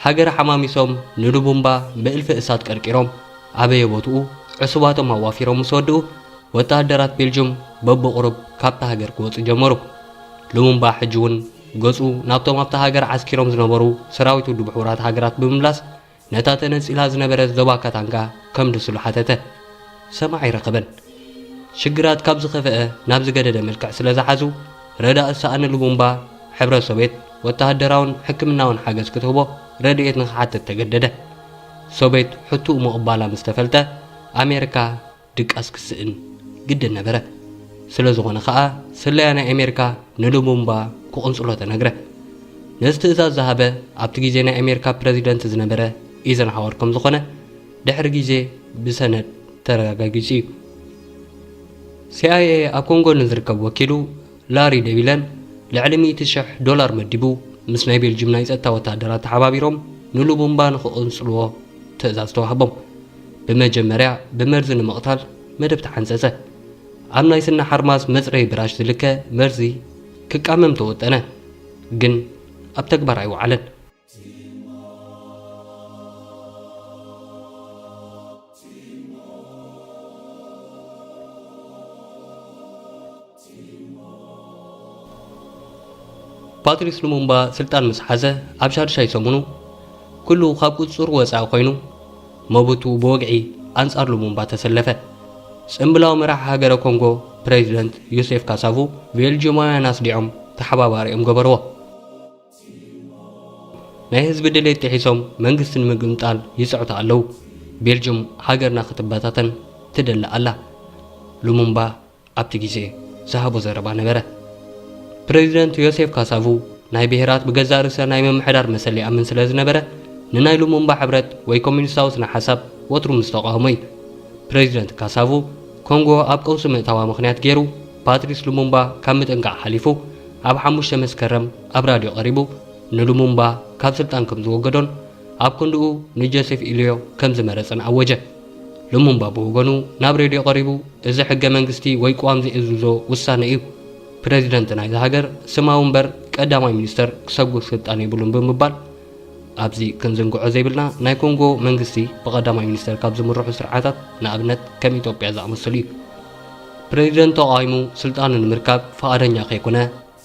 ሃገር ሓማሚሶም ንሉቡምባ ብእልፊ እሳት ቀርቂሮም ኣበየ ቦትኡ ዕሱባቶም ኣዋፊሮም ምስ ወድኡ፣ ወተሃደራት ቤልጅም በብቑሩብ ካብታ ሃገር ክወጹ ጀመሩ። ሉሙምባ ሕጂ እውን ገጹ ናብቶም ኣብታ ሃገር ዓስኪሮም ዝነበሩ ሰራዊት ውድብ ሕቡራት ሃገራት ብምምላስ፣ ነታ ተነጺላ ዝነበረት ዞባ ካታንጋ ከም ድስሉ ሓተተ። ሰማዒ ረኸበን። ሽግራት ካብ ዝኸፍአ ናብ ዝገደደ መልክዕ ስለ ዝሓዙ፣ ረዳእ ዝሰኣነ ሉሙምባ፣ ሕብረት ሶቬት ወተሃደራውን ሕክምናውን ሓገዝ ክትህቦ ረድኤት ንኽሓትት ተገደደ። ሶቬት ሕቶኡ ምቕባላ ምስ ተፈልጠ፣ ኣሜሪካ ድቃስ ክስእን ግድን ነበረ። ስለ ዝኾነ ኸኣ፣ ስለያ ናይ ኣሜሪካ ንሉሙምባ ክቕንጽሎ ተነግረ። ነዚ ትእዛዝ ዝሃበ ኣብቲ ግዜ ናይ ኣሜሪካ ፕረዚደንት ዝነበረ ኢዘንሃወር ከም ዝኾነ ድሕሪ ግዜ ብሰነድ ተረጋጊጹ እዩ። ሲኣይኤ ኣብ ኮንጎ ንዝርከብ ወኪሉ ላሪ ደቪለን ልዕሊ ሚእቲ ሽሕ ዶላር መዲቡ ምስ ናይ ቤልጅም ናይ ጸጥታ ወተሃደራት ተሓባቢሮም ንሉሙምባ ንኽቕንጽልዎ ትእዛዝ ተዋህቦም። ብመጀመርያ ብመርዚ ንምቕታል መደብ ተሓንጸጸ። ኣብ ናይ ስኒ ሓርማዝ መጽረዪ ብራሽ ዝልከ መርዚ ክቃመም ተወጠነ፣ ግን ኣብ ተግባር ኣይወዓለን። ፓትሪስ ሉሙምባ ስልጣን ምስ ሓዘ ኣብ ሻድሻይ ሰሙኑ፣ ኩሉ ካብ ቁጽጽሩ ወጻኢ ኮይኑ፣ መቡቱ ብወግዒ ኣንጻር ሉሙምባ ተሰለፈ። ጽምብላዊ መራሒ ሃገረ ኮንጎ ፕሬዚደንት ዮሴፍ ካሳቩ ቤልጅማውያን ኣስዲዖም ተሓባባሪኦም ገበርዎ። ናይ ህዝቢ ድሌት ጥሒሶም መንግስቲ ንምግምጣል ይጽዕቱ ኣለዉ። ቤልጅም ሃገርና ክትበታተን ትደሊ ኣላ። ሉሙምባ ኣብቲ ግዜ ዝሃቦ ዘረባ ነበረ። ፕሬዚደንት ዮሴፍ ካሳቩ ናይ ብሄራት ብገዛእ ርእሰ ናይ ምምሕዳር መሰል ይኣምን ስለ ዝነበረ፣ ንናይ ሉሙምባ ሕብረት ወይ ኮሚኒስታዊ ስነ ሓሳብ ወትሩ ምስ ተቃወሞ እዩ። ፕሬዚደንት ካሳቩ ኮንጎ ኣብ ቀውሲ ምእታዋ ምኽንያት ገይሩ፣ ፓትሪስ ሉሙምባ ካብ ምጥንቃቕ ሓሊፉ፣ ኣብ ሓሙሽተ መስከረም ኣብ ራድዮ ቀሪቡ ንሉሙምባ ካብ ስልጣን ከም ዝወገዶን ኣብ ክንድኡ ንጆሴፍ ኢልዮ ከም ዝመረጸን ኣወጀ። ሉሙምባ ብወገኑ ናብ ሬድዮ ቀሪቡ፣ እዚ ሕገ መንግስቲ ወይ ቅዋም ዘይእዝዞ ውሳነ እዩ። ፕረዚደንት ናይዛ ሃገር ስማዊ እምበር ቀዳማይ ሚኒስተር ክሰጉግ ስልጣን የብሉን ብምባል፣ ኣብዚ ክንዝንግዖ ዘይብልና ናይ ኮንጎ መንግስቲ ብቐዳማይ ሚኒስተር ካብ ዝምርሑ ስርዓታት ንኣብነት ከም ኢትዮጵያ ዝኣመሰሉ እዩ። ፕረዚደንት ተቓዊሙ ስልጣኑ ንምርካብ ፍቓደኛ ከይኮነ፣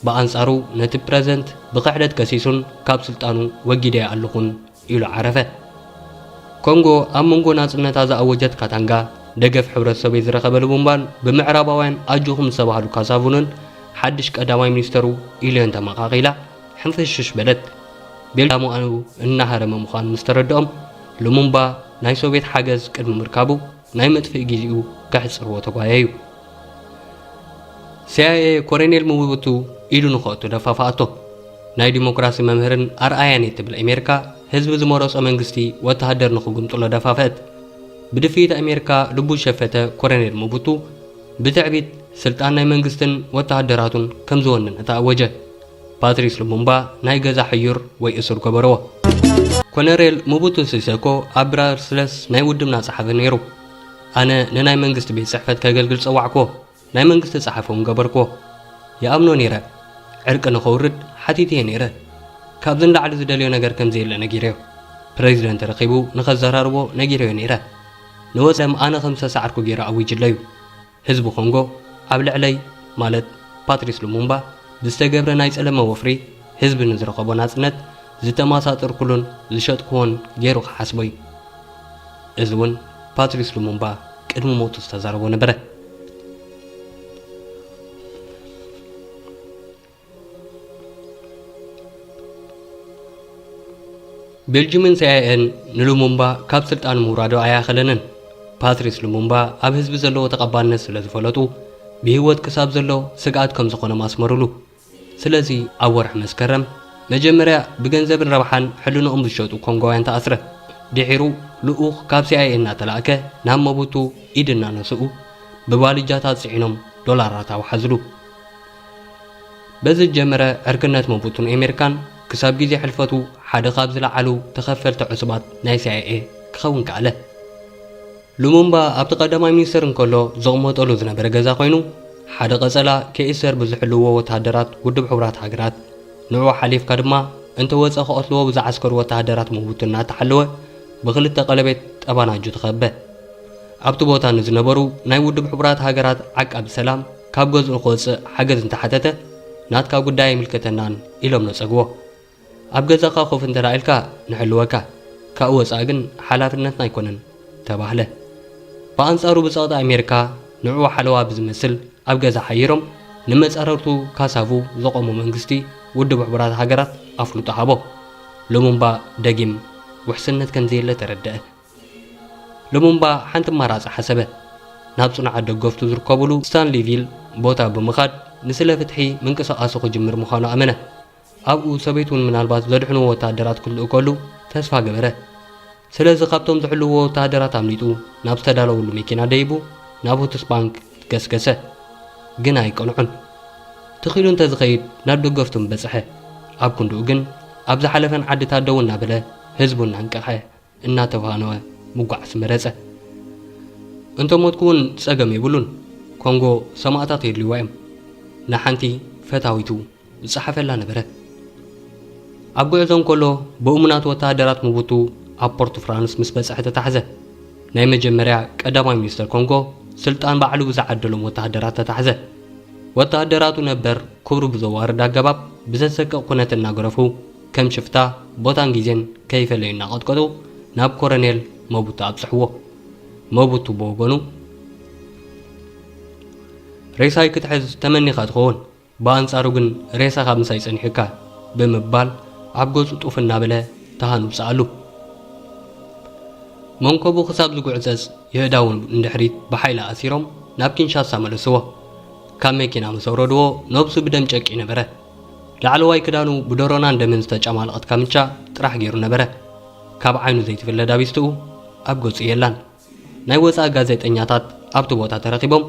ብኣንጻሩ ነቲ ፕረዚደንት ብኽሕደት ከሲሱን ካብ ስልጣኑ ወጊደዮ ኣለኹን ኢሉ ዓረፈ። ኮንጎ ኣብ መንጎ ናጽነታ ዝኣወጀት ካታንጋ ደገፍ ሕብረት ሶቬት ዝረኸበ ሉሙምባን ብምዕራባውያን ኣጆኹም ዝተባህሉ ካሳቩንን ሓድሽ ቀዳማይ ሚኒስተሩ ኢልዮን ተመቓቒላ ሕንፍሽሽ በለት። ቤልጅማውያኑ እናሃረመ ምዃኑ ምስ ተረድኦም ሉሙምባ ናይ ሶቬት ሓገዝ ቅድሚ ምርካቡ ናይ መጥፍኢ ግዜኡ ከሕጽርዎ ተጓየዩ። ሲኣይኤ ኮሎኔል ሙቡቱ ኢዱ ንኸእቱ ደፋፍኣቶ። ናይ ዲሞክራሲ መምህርን ኣርኣያን እየ ትብል ኣሜሪካ ህዝቢ ዝመረጾ መንግስቲ ወተሃደር ንኽጉምጥሎ ደፋፍአት። ብድፍኢት ኣሜሪካ ልቡ ዝሸፈተ ኮሎኔል ሙቡቱ ብትዕቢት ስልጣን ናይ መንግስትን ወተሃደራቱን ከም ዝወንን ተኣወጀ። ፓትሪስ ሉሙምባ ናይ ገዛ ሕዩር ወይ እሱር ገበርዎ። ኮነሬል ሙቡቱ ሲሰኮ ኣብ ብራስለስ ናይ ውድብና ጸሓፊ ነይሩ። ኣነ ንናይ መንግስቲ ቤት ጽሕፈት ከገልግል ጸዋዕክዎ። ናይ መንግስቲ ጸሓፊ እውን ገበርክዎ። ይኣምኖ ነይረ። ዕርቂ ንኸውርድ ሓቲትየ ነይረ። ካብዚ ንላዕሊ ዝደልዮ ነገር ከም ዘየለ ነጊረዮ። ፕሬዚደንት ረኺቡ ንኸዘራርቦ ነጊረዮ ነይረ። ንወጸም ኣነ ከም ዝተሰዓርኩ ገይሩ ኣዊጅለዩ። ህዝቢ ኮንጎ ኣብ ልዕለይ፣ ማለት ፓትሪስ ሉሙምባ፣ ብዝተገብረ ናይ ጸለመ ወፍሪ ህዝቢ ንዝረኸቦ ናጽነት ዝተማሳጠርኩሉን ዝሸጥክዎን ገይሩ ክሓስቦ እዩ። እዚ እውን ፓትሪስ ሉሙምባ ቅድሚ ሞቱ ዝተዛረቦ ነበረ። ቤልጅምን ሲ ኣይ ኤን ንሉሙምባ ካብ ስልጣን ምውራዱ ኣያኸለንን። ፓትሪስ ሉሙምባ ኣብ ህዝቢ ዘለዎ ተቐባልነት ስለ ዝፈለጡ፣ ብህይወት ክሳብ ዘሎ ስግኣት ከም ዝኾኖም ኣስመሩሉ። ስለዚ ኣብ ወርሒ መስከረም መጀመርያ ብገንዘብን ረብሓን ሕልንኦም ዝሸጡ ኮንጎውያን ተኣስረ። ድሒሩ ልኡኽ ካብ ሲ ኣይ ኤ እናተላእከ ናብ መቡቱ ኢድ እናነስኡ ብባልጃታት ጽዒኖም ዶላራት ኣውሓዝሉ። በዚ ዝጀመረ ዕርክነት መቡቱን ኣሜሪካን ክሳብ ግዜ ሕልፈቱ ሓደ ካብ ዝለዓሉ ተኸፈልቲ ዕሱባት ናይ ሲ ኣይ ኤ ክኸውን ከኣለ። ሉሙምባ ኣብቲ ቀዳማይ ሚኒስትር እንከሎ ዝቕመጠሉ ዝነበረ ገዛ ኮይኑ፣ ሓደ ቀጸላ ኬኢሰር ብዝሕልዎ ወተሃደራት ውድብ ሕቡራት ሃገራት፣ ንዕኡ ሓሊፍካ ድማ እንተወጸ ክቐትልዎ ብዝዓስከሩ ወተሃደራት መቡቱ እናተሓለወ ብኽልተ ቀለቤት ጠባናጁ ተኸበ። ኣብቲ ቦታ ንዝነበሩ ናይ ውድብ ሕቡራት ሃገራት ዓቃቢ ሰላም ካብ ገዝኡ ክወጽእ ሓገዝ እንተሓተተ፣ ናትካ ጉዳይ ኣይምልከተናን ኢሎም ነጸግዎ። ኣብ ገዛኻ ኮፍ እንተ ኢልካ ንሕልወካ፣ ካብኡ ወጻኢ ግን ሓላፍነትና ኣይኮነን ተባህለ። ብኣንጻሩ ብጸቕጢ ኣሜሪካ ንዕኡ ሓለዋ ብዝመስል ኣብ ገዛ ሓይሮም ንመጻረርቱ ካሳቩ ዘቖሞ መንግስቲ ውድብ ሕቡራት ሃገራት ኣፍልጦ ሃቦ። ሉሙምባ ደጊም ውሕስነት ከም ዘየለ ተረድአ። ሉሙምባ ሓንቲ ኣማራጺ ሓሰበ። ናብ ጽኑዓት ደገፍቱ ዝርከብሉ ስታንሊቪል ቦታ ብምኻድ ንስለ ፍትሒ ምንቅስቓሱ ክጅምር ምዃኑ ኣመነ። ኣብኡ ሰበይቱ እውን ምናልባት ዘድሕንዎ ወተሃደራት ክልእከሉ ተስፋ ገበረ። ስለዚ ካብቶም ዝሕልውዎ ወተሃደራት ኣምሊጡ ናብ ዝተዳለወሉ መኪና ደይቡ ናብ ሁትስ ባንክ ገስገሰ። ግን ኣይቀንዖን። ትኺሉ እንተዝኸይድ ናብ ደገፍቱ ምበጽሐ። ኣብ ክንድኡ ግን ኣብ ዝሓለፈን ዓድታት ደው እናበለ ህዝቡ እናንቀኸ እናተፋነወ ምጓዓዝ መረጸ። እንተ ሞትኩ እውን ጸገም የብሉን። ኮንጎ ሰማእታት የድልይዋ እዮም። ንሓንቲ ፈታዊቱ ዝጸሓፈላ ነበረ። ኣብ ጉዕዞ እንከሎ ብእሙናት ወተሃደራት ምቡቱ ኣብ ፖርቱ ፍራንስ ምስ በጽሐ ተታሕዘ። ናይ መጀመርያ ቀዳማይ ሚኒስተር ኮንጎ ስልጣን ባዕሉ ብዝዓደሎም ወተሃደራት ተታሕዘ። ወተሃደራቱ ነበር ክብሩ ብዘዋርድ ኣገባብ ብዘሰቅቕ ኩነት እናገረፉ ከም ሽፍታ ቦታን ግዜን ከይፈለዩ እናቐጥቀጡ ናብ ኮረኔል መቡቱ ኣብጽሕዎ። መቡቱ ብወገኑ፣ "ሬሳይ ክትሕዝ ተመኒኻ ትኸውን፣ ብኣንጻሩ ግን ሬሳኻ ምሳይ ጸኒሑካ" ብምባል ኣብ ገጹ ጡፍ እናበለ ተሃኑ ውጽኣሉ። መንኮቡ ክሳብ ዝጉዕጸጽ የእዳዉ ንድሕሪት ብሓይሊ ኣሲሮም ናብ ኪንሻሳ መለስዎ። ካብ መኪና ምስ ኣውረድዎ ነብሱ ብደም ጨቂ ነበረ። ላዕለዋይ ክዳኑ ብደሮናን ደምን ዝተጨማለቐት ካምቻ ጥራሕ ገይሩ ነበረ። ካብ ዓይኑ ዘይትፍለ ዳቢስትኡ ኣብ ገጹ የላን። ናይ ወጻኢ ጋዜጠኛታት ኣብቲ ቦታ ተረኺቦም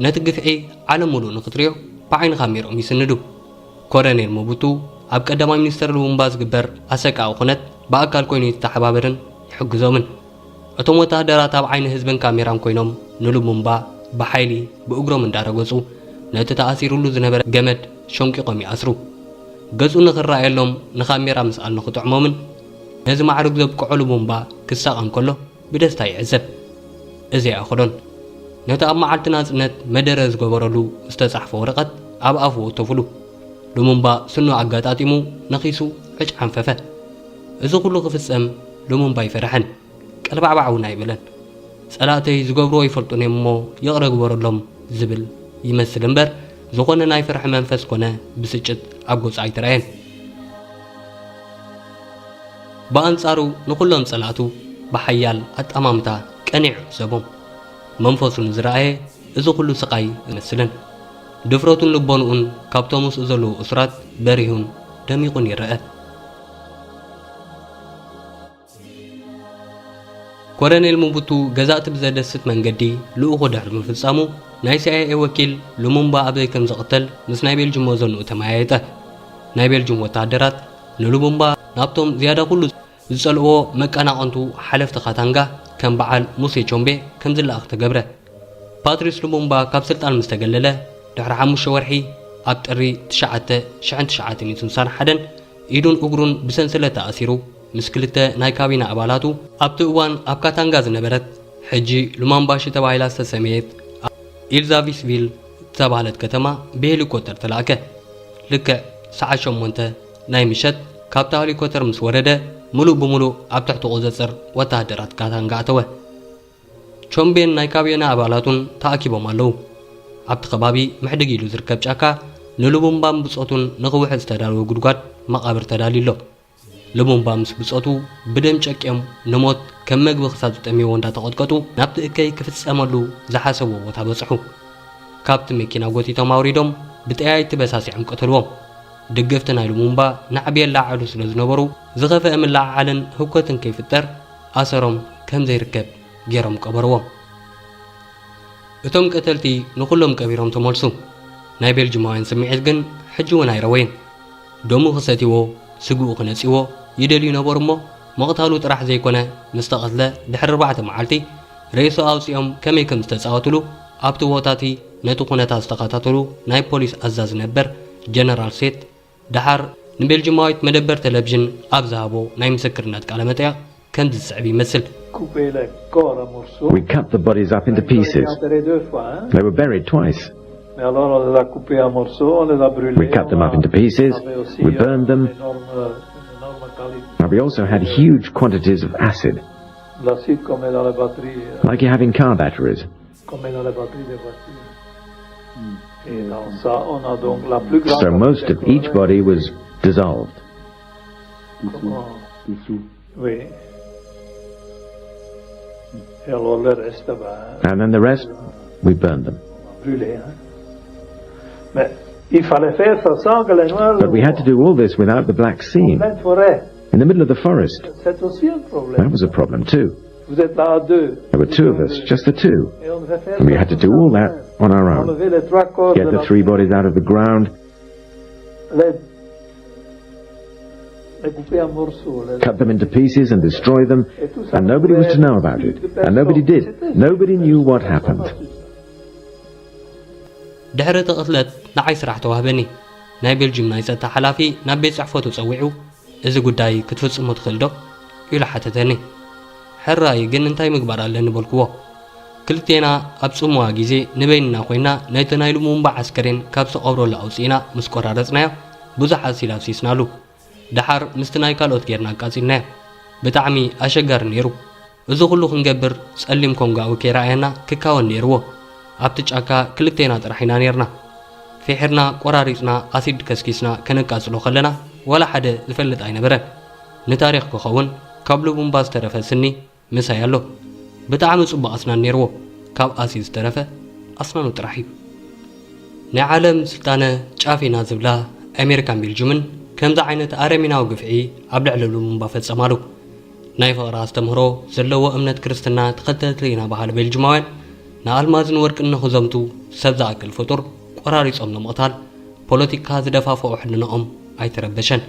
ነቲ ግፍዒ ዓለም ሙሉእ ንኽትሪኦ ብዓይኒ ካሜርኦም ይስንዱ። ኮረኔል ሞቡቱ ኣብ ቀዳማይ ሚኒስተር ሉሙምባ ዝግበር ኣሰቃቒ ኩነት ብኣካል ኮይኑ ይተሓባበርን ይሕግዞምን። እቶም ወተሃደራት ኣብ ዓይኒ ህዝብን ካሜራን ኮይኖም ንሉሙምባ ብሓይሊ ብእግሮም እንዳረገጹ ነቲ ተኣሲሩሉ ዝነበረ ገመድ ሸንቂቖም ይኣስሩ። ገጹ ንኽረኣየሎም ንካሜራ ምስኣል ንኽጥዕሞምን ነዚ ማዕርግ ዘብቅዖ ሉሙምባ ክሳቐ እንከሎ ብደስታ ይዕዘብ። እዚ ኣይኣኸሎን። ነቲ ኣብ መዓልቲ ናጽነት መደረ ዝገበረሉ ዝተጻሕፈ ወረቐት ኣብ ኣፉ ወተፉሉ። ሉሙምባ ስኑ ኣጋጣጢሙ ነኺሱ ዕጭ ሓንፈፈ። እዚ ኩሉ ክፍጸም ሉሙምባ ኣይፈርሐን። ቀልባዕባዕ እውን ኣይበለን። "ጸላእተይ ዝገብርዎ ይፈልጡን እዮም እሞ ይቕረ ግበረሎም" ዝብል ይመስል እምበር፣ ዝኾነ ናይ ፍርሒ መንፈስ ኮነ ብስጭት ኣብ ገጹ ኣይተራእየን። ብኣንጻሩ ንኹሎም ጸላእቱ ብሓያል ኣጠማምታ ቀኒዑ ዕዘቦም። መንፈሱ ንዝረኣየ እዚ ኩሉ ስቓይ ኣይመስልን። ድፍረቱን ልቦንኡን ካብቶም ምስኡ ዘለዉ እሱራት በሪሁን ደሚቑን ይረአ። ኮረኔል ሙቡቱ ገዛእቲ ብዘደስት መንገዲ ልኡኹ ድሕሪ ምፍጻሙ፣ ናይ ሲ ኣይ ኤ ወኪል ሉሙምባ ኣብዘይ ከም ዝቕተል ምስ ናይ ቤልጅም ወዘንኡ ተመያየጠ። ናይ ቤልጅም ወተሃደራት ንሉሙምባ ናብቶም ዝያዳ ኩሉ ዝጸልእዎ መቀናቐንቱ ሓለፍቲ ካታንጋ ከም በዓል ሙሴ ቾምቤ ከም ዝለኣኽ ተገብረ። ፓትሪስ ሉሙምባ ካብ ስልጣን ምስ ተገለለ ድሕሪ ሓሙሽተ ወርሒ፣ ኣብ ጥሪ ትሽዓተ ሽሕን ትሽዓተ ሚእትን ስሳን ሓደን፣ ኢዱን እግሩን ብሰንሰለት ተኣሲሩ፣ ምስ ክልተ ናይ ካቢነ ኣባላቱ፣ ኣብቲ እዋን ኣብ ካታንጋ ዝነበረት፣ ሕጂ ሉማምባሺ ተባሂላ ዝተሰመየት፣ ኢልዛቪስቪል ዝተባህለት ከተማ ብሄሊኮፕተር ተላእከ። ልክዕ ሰዓት ሸሞንተ ናይ ምሸት፣ ካብታ ሄሊኮፕተር ምስ ወረደ፣ ምሉእ ብምሉእ ኣብ ትሕቲ ቁጽጽር ወተሃደራት ካታንጋ ኣተወ። ቾምቤን ናይ ካቢነ ኣባላቱን ተኣኪቦም ኣለዉ። ኣብቲ ከባቢ ምሕድግ ኢሉ ዝርከብ ጫካ፣ ንሉሙምባን ብጾቱን ንኽውሕዝ ዝተዳለወ ጉድጓድ መቓብር ተዳልዩ ኣሎ። ሉሙምባ ምስ ብጾቱ፣ ብደም ጨቅዮም ንሞት ከም መግቢ ክሳብ ዝጠምይዎ እንዳተቐጥቀጡ፣ ናብቲ እከይ ክፍጸመሉ ዝሓሰብዎ ቦታ በጽሑ። ካብቲ መኪና ጎቲቶም ኣውሪዶም፣ ብጠያይቲ በሳሲዖም ቀተልዎም። ደገፍቲ ናይ ሉሙምባ ናዕቢ የለዓዕሉ ስለ ዝነበሩ፣ ዝኸፍአ ምልዕዓልን ህውከትን ከይፍጠር፣ ኣሰሮም ከም ዘይርከብ ገይሮም ቀበርዎም። እቶም ቀተልቲ ንኹሎም ቀቢሮም ተመልሱ። ናይ ቤልጅማውያን ስምዒት ግን ሕጂ እውን ኣይረወየን። ደሙ ክሰትይዎ፣ ስግኡ ክነጽይዎ ይደልዩ ነበሩ እሞ፣ ምቕታሉ ጥራሕ ዘይኮነ፣ ምስ ተቐትለ ድሕሪ ኣርባዕተ መዓልቲ ሬስኡ ኣውጺኦም ከመይ ከም ዝተጻወትሉ፣ ኣብቲ ቦታ እቲ ነቲ ኩነታት ዝተኸታተሉ ናይ ፖሊስ ኣዛዚ ነበር ጀነራል ሴት፣ ደሓር ንቤልጅማዊት መደበር ቴሌቪዥን ኣብ ዝሃቦ ናይ ምስክርነት ቃለ መጠይቕ ከምዚ ዝስዕብ ይመስል። Couper les corps à morceaux. We cut the bodies up into Ils ont été pieces. Enterrés deux fois, hein. They were buried twice. Mais alors, on les a coupés à morceaux, on les a brûlés. We cut them up on a- into pieces, on avait aussi, we euh, burned them. Une énorme, une énorme qualité. Now, we also had huge quantities of acid, L'acide qu'on met dans les batteries. euh, like you have in car batteries. Qu'on met dans les batteries des voitures. Et dans ça, on a donc la plus grande So partie most des of each corps body was dissolved. Comment Dissous. Oui. Et alors le reste, ben, And then the rest, we burned them. on a brûlé. Hein. Mais il fallait faire ça sans que les Noirs But we had to do all this without the Black Sea, en pleine forêt. In the middle of the forest. C'est aussi un That problème. Was a problem too. Vous êtes là à deux. There were two of us, just the two. Et on devait faire And we ça had to tout do all seul. That on our On own. Enlever les trois corps Get de the la- three bodies out of the ground, les, les couper en morceaux. Les Cut them into pieces and destroy them, Et tout ça, and nobody was to know about it. And nobody did. Nobody knew what happened. ድሕሪ እቲ ቅትለት ንዓይ ስራሕ ተዋህበኒ። ናይ ቤልጅም ናይ ጸጥታ ሓላፊ ናብ ቤት ጽሕፈቱ ጸዊዑ፣ "እዚ ጉዳይ ክትፍጽሞ ትኽእል ዶ?" ኢሉ ሓተተኒ። "ሕራይ፣ ግን እንታይ ምግባር ኣለኒ?" በልክዎ። ክልቴና ኣብ ጽምዋ ግዜ ንበይንና ኮይና ነቲ ናይ ሉሙምባ ዓስከሬን ካብ ዝተቐብረሉ ኣውጺእና ምስ ቆራረጽናዮ፣ ብዙሕ ኣሲድ ኣፍሲስናሉ። ደሓር ምስቲ ናይ ካልኦት ጌርና ኣቃጺልናዮ። ብጣዕሚ ኣሸጋሪ ነይሩ። እዚ ኩሉ ክንገብር ጸሊም ኮንጋዊ ከይረኣየና ክካወን ነይርዎ። ኣብቲ ጫካ ክልቴና ጥራሕ ኢና ነይርና። ፊሒርና፣ ቆራሪጽና፣ ኣሲድ ከስኪስና ከነቃጽሎ ከለና ዋላ ሓደ ዝፈልጥ ኣይነበረን። ንታሪኽ ክኸውን ካብ ሉቡምባ ዝተረፈ ስኒ ምሳይ ኣሎ። ብጣዕሚ ጽቡቕ ኣስናን ነይርዎ። ካብ ኣሲድ ዝተረፈ ኣስናኑ ጥራሕ እዩ። ናይ ዓለም ስልጣነ ጫፍ ኢና ዝብላ ኣሜሪካን ቤልጅምን ከምዚ ዓይነት ኣረሜናዊ ግፍዒ ኣብ ልዕሊ ሉሙምባ ፈጸማሉ። ናይ ፍቕሪ ኣስተምህሮ ዘለዎ እምነት ክርስትና ተኸተልቲ ኢና በሃሊ ቤልጅማውያን ንኣልማዝን ወርቅን ንኽዘምቱ ሰብ ዝኣክል ፍጡር ቆራሪጾም ንምቕታል ፖለቲካ ዝደፋፍኦ ሕልናኦም ኣይተረበሸን።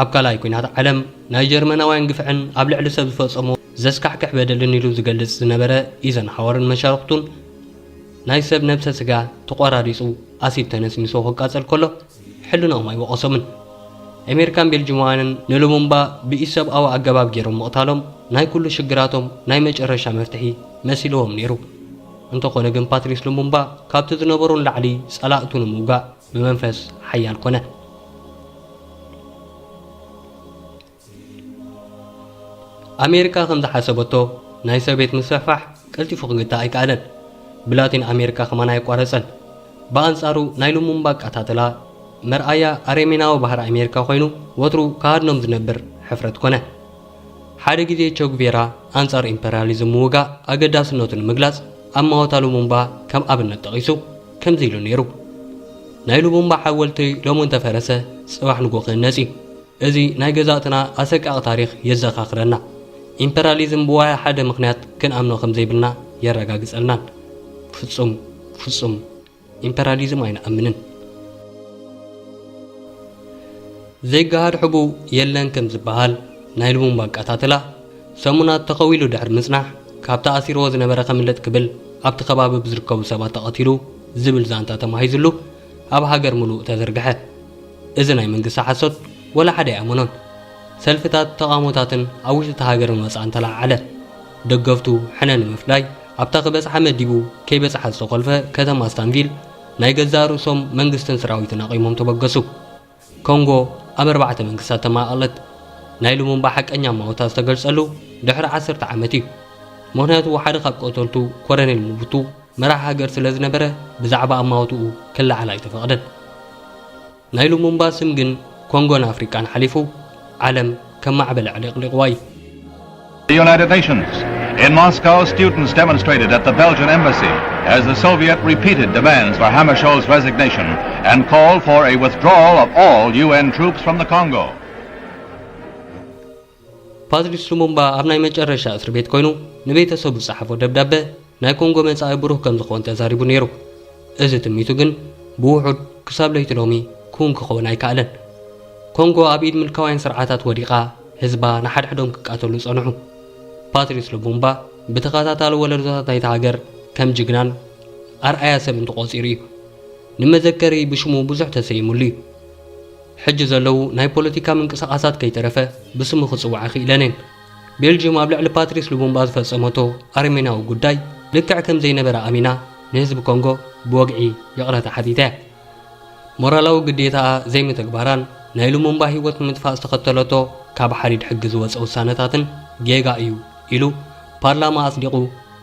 ኣብ ካልኣይ ኲናት ዓለም ናይ ጀርመናውያን ግፍዕን ኣብ ልዕሊ ሰብ ዝፈጸሞ ዘስካሕክሕ በደልን ኢሉ ዝገልጽ ዝነበረ ኢዘንሃወርን መሻርኽቱን ናይ ሰብ ነብሰ ስጋ ተቖራሪጹ ኣሲድ ተነስኒሱ ክቃጸል ከሎ ሕልናኦም ኣይወቐሶምን። ኣሜሪካን ቤልጅማውያንን ንሉሙምባ ብኢሰብኣዊ ኣገባብ ገይሮም ምቕታሎም ናይ ኩሉ ሽግራቶም ናይ መጨረሻ መፍትሒ መሲልዎም ነይሩ። እንተኾነ ግን ፓትሪስ ሉሙምባ ካብቲ ዝነበሮ ንላዕሊ ጸላእቱ ንምውጋእ ብመንፈስ ሓያል ኮነ። ኣሜሪካ ከም ዝሓሰበቶ ናይ ሶቪየት ምስፍሕፋሕ ቀልጢፉ ክግታእ ኣይከኣለን። ብላቲን ኣሜሪካ ከማን ኣየቋረጸን። ብኣንጻሩ ናይ ሉሙምባ ኣቀታትላ መርኣያ ኣረሜናዊ ባህሪ ኣሜሪካ ኮይኑ ወትሩ ክሃድኖም ዝነብር ሕፍረት ኮነ። ሓደ ግዜ ቸጉቬራ ኣንጻር ኢምፐርያሊዝም ምውጋእ ኣገዳስነቱ ንምግላጽ ኣብ ማወታ ሉሙምባ ከም ኣብነት ጠቒሱ ከምዚ ኢሉ ነይሩ፣ "ናይ ሉሙምባ ሓወልቲ ሎሚ እንተፈረሰ ጽባሕ ንግሆ ክህነጽ እዩ። እዚ ናይ ገዛእትና ኣሰቃቒ ታሪኽ የዘኻኽረና። ኢምፐርያሊዝም ብዋላ ሓደ ምኽንያት ክንኣምኖ ከም ዘይብልና የረጋግጸልናን። ፍጹም፣ ፍጹም ኢምፐርያሊዝም ኣይንኣምንን።" ዘይገሃድ ሕቡእ የለን ከም ዝበሃል፣ ናይ ሉሙምባ ኣቀታትላ ሰሙናት ተኸዊሉ ድሕሪ ምጽናሕ፣ ካብቲ ኣሲርዎ ዝነበረ ከምልጥ ክብል ኣብቲ ከባቢ ብዝርከቡ ሰባት ተቐቲሉ ዝብል ዛንታ ተማሂዝሉ ኣብ ሃገር ምሉእ ተዘርግሐ። እዚ ናይ መንግስቲ ሓሶት ወላ ሓደ ኣይኣመኖን። ሰልፍታት፣ ተቓውሞታትን ኣብ ውሽጢ እታ ሃገርን ወጻእን ተለዓዓለ። ደገፍቱ ሕነ ንምፍዳይ ኣብታ ክበጽሓ መዲቡ ከይበጽሓ ዝተኾልፈ ከተማ ስታንቪል ናይ ገዛእ ርእሶም መንግስትን ሰራዊትን ኣቒሞም ተበገሱ። ኮንጎ ኣብ ኣርባዕተ መንግስታት ተማቐለት። ናይ ሉሙምባ ሓቀኛ ኣማውታ ዝተገልጸሉ ድሕሪ ዓሰርተ ዓመት እዩ። ምኽንያቱ ሓደ ካብ ቀተልቱ ኮረኔል ሙቡቱ መራሕ ሃገር ስለ ዝነበረ ብዛዕባ ኣማውትኡ ክለዓል ኣይተፈቕደን። ናይ ሉሙምባ ስም ግን ኮንጎን ኣፍሪቃን ሓሊፉ ዓለም ከም ማዕበል ኣዕሊቕሊቕዋ እዩ። The United Nations. In Moscow, students demonstrated at the Belgian embassy as the Soviet repeated demands for Hammarskjöld's resignation and called for a withdrawal of all U N troops from the Congo. ፓትሪስ ሉሙምባ ኣብ ናይ መጨረሻ እስሪ ቤት ኮይኑ ንቤተሰቡ ዝጸሓፎ ደብዳበ ናይ ኮንጎ መጻኢ ብሩህ ከም ዝኾን ተዛሪቡ ነይሩ። እዚ ትምኒቱ ግን ብውሑድ ክሳብ ለይቲ ሎሚ ክውን ክኸውን ኣይከኣለን። ኮንጎ ኣብ ኢድ ምልካውያን ስርዓታት ወዲቓ፣ ህዝባ ንሓድሕዶም ክቃተሉ ጸንሑ። ፓትሪስ ሉሙምባ ብተኸታታሊ ወለዶታት ናይታ ሃገር ከም ጅግናን ኣርኣያ ሰብን ተቖጺሩ እዩ። ንመዘከሪ ብሽሙ ብዙሕ ተሰይሙሉ እዩ። ሕጂ ዘለዉ ናይ ፖለቲካ ምንቅስቓሳት ከይተረፈ ብስሙ ክጽውዓ ክኢለን እየን። ቤልጅየም ኣብ ልዕሊ ፓትሪስ ሉሙምባ ዝፈጸመቶ ኣረሜናዊ ጉዳይ ልክዕ ከም ዘይነበረ ኣሚና ንህዝቢ ኮንጎ ብወግዒ ይቕረታ ሓቲታ እያ። ሞራላዊ ግዴታኣ ዘይምትግባራን ናይ ሉሙምባ ህይወት ንምጥፋእ ዝተኸተለቶ ካብ ሓዲድ ሕጊ ዝወጸ ውሳነታትን ጌጋ እዩ ኢሉ ፓርላማ ኣጽዲቑ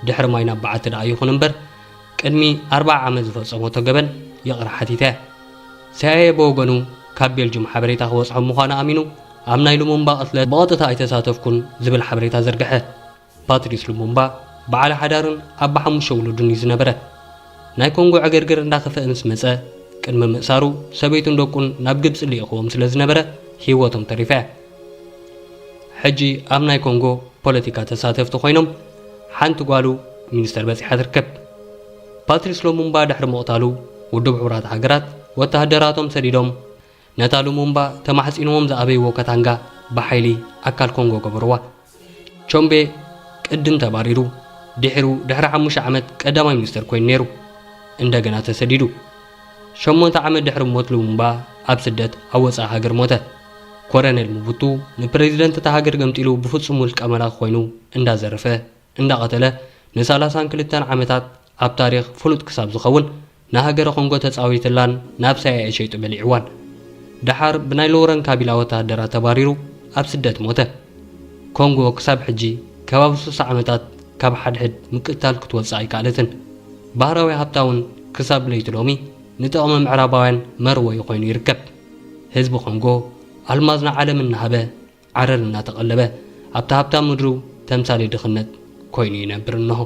ድሕሪ ማይ ናብ በዓቲ ደኣ ይኹን እምበር ቅድሚ ኣርብዓ ዓመት ዝፈጸመቶ ገበን ይቕረ ሓቲታ እያ። ሲኣይኤ ብወገኑ ካብ ቤልጅም ሓበሬታ ክበጽሖም ምዃኑ ኣሚኑ ኣብ ናይ ሉሙምባ ቅትለት ብቐጥታ ኣይተሳተፍኩን ዝብል ሓበሬታ ዘርግሐ። ፓትሪስ ሉሙምባ በዓል ሓዳርን ኣባ ሓሙሽተ ውሉድን እዩ ዝነበረ። ናይ ኮንጎ ዕግርግር እንዳኸፍአ ምስ መጸ ቅድሚ ምእሳሩ ሰበይቱን ደቁን ናብ ግብጺ ልኢኽዎም ስለ ዝነበረ ህይወቶም ተሪፋ እያ። ሕጂ ኣብ ናይ ኮንጎ ፖለቲካ ተሳተፍቲ ኮይኖም ሓንቲ ጓሉ ሚኒስተር በጺሓ ትርከብ። ፓትሪስ ሉሙምባ ድሕሪ ምቕታሉ ውድብ ሕቡራት ሃገራት ወተሃደራቶም ሰዲዶም ነታ ሉሙምባ ተማሕጺንዎም ዝኣበይዎ ካታንጋ ብሓይሊ ኣካል ኮንጎ ገበርዋ። ቾምቤ ቅድም ተባሪሩ ድሒሩ ድሕሪ ሓሙሽተ ዓመት ቀዳማይ ሚኒስተር ኮይኑ ነይሩ። እንደገና ተሰዲዱ። ሸሞንተ ዓመት ድሕሪ ሞት ሉሙምባ ኣብ ስደት ኣብ ወጻኢ ሃገር ሞተ። ኮረኔል ሙቡቱ ንፕሬዚደንት እታ ሃገር ገምጢሉ ብፍጹም ውልቀ መላኺ ኮይኑ እንዳዘረፈ እንዳቐተለ ንሳላሳን ክልተን ዓመታት ኣብ ታሪኽ ፍሉጥ ክሳብ ዝኸውን ንሃገረ ኮንጎ ተጻዊትላን ናብ ሳይኣኤ ሸይጡ በሊዕዋን። ደሓር ብናይ ሎረን ካቢላ ወተሃደራት ተባሪሩ ኣብ ስደት ሞተ። ኮንጎ ክሳብ ሕጂ ከባቢ ስሳ ዓመታት ካብ ሓድሕድ ምቅትታል ክትወጽእ ኣይከኣለትን። ባህራዊ ሃብታ እውን ክሳብ ለይቲ ሎሚ ንጥቕሚ ምዕራባውያን መርወዩ ኮይኑ ይርከብ። ህዝቢ ኮንጎ ኣልማዝ ንዓለም እናሃበ ዓረር እናተቐለበ ኣብቲ ሃብታም ምድሩ ተምሳሌ ድኽነት ኮይኑ ይነብር እነሆ።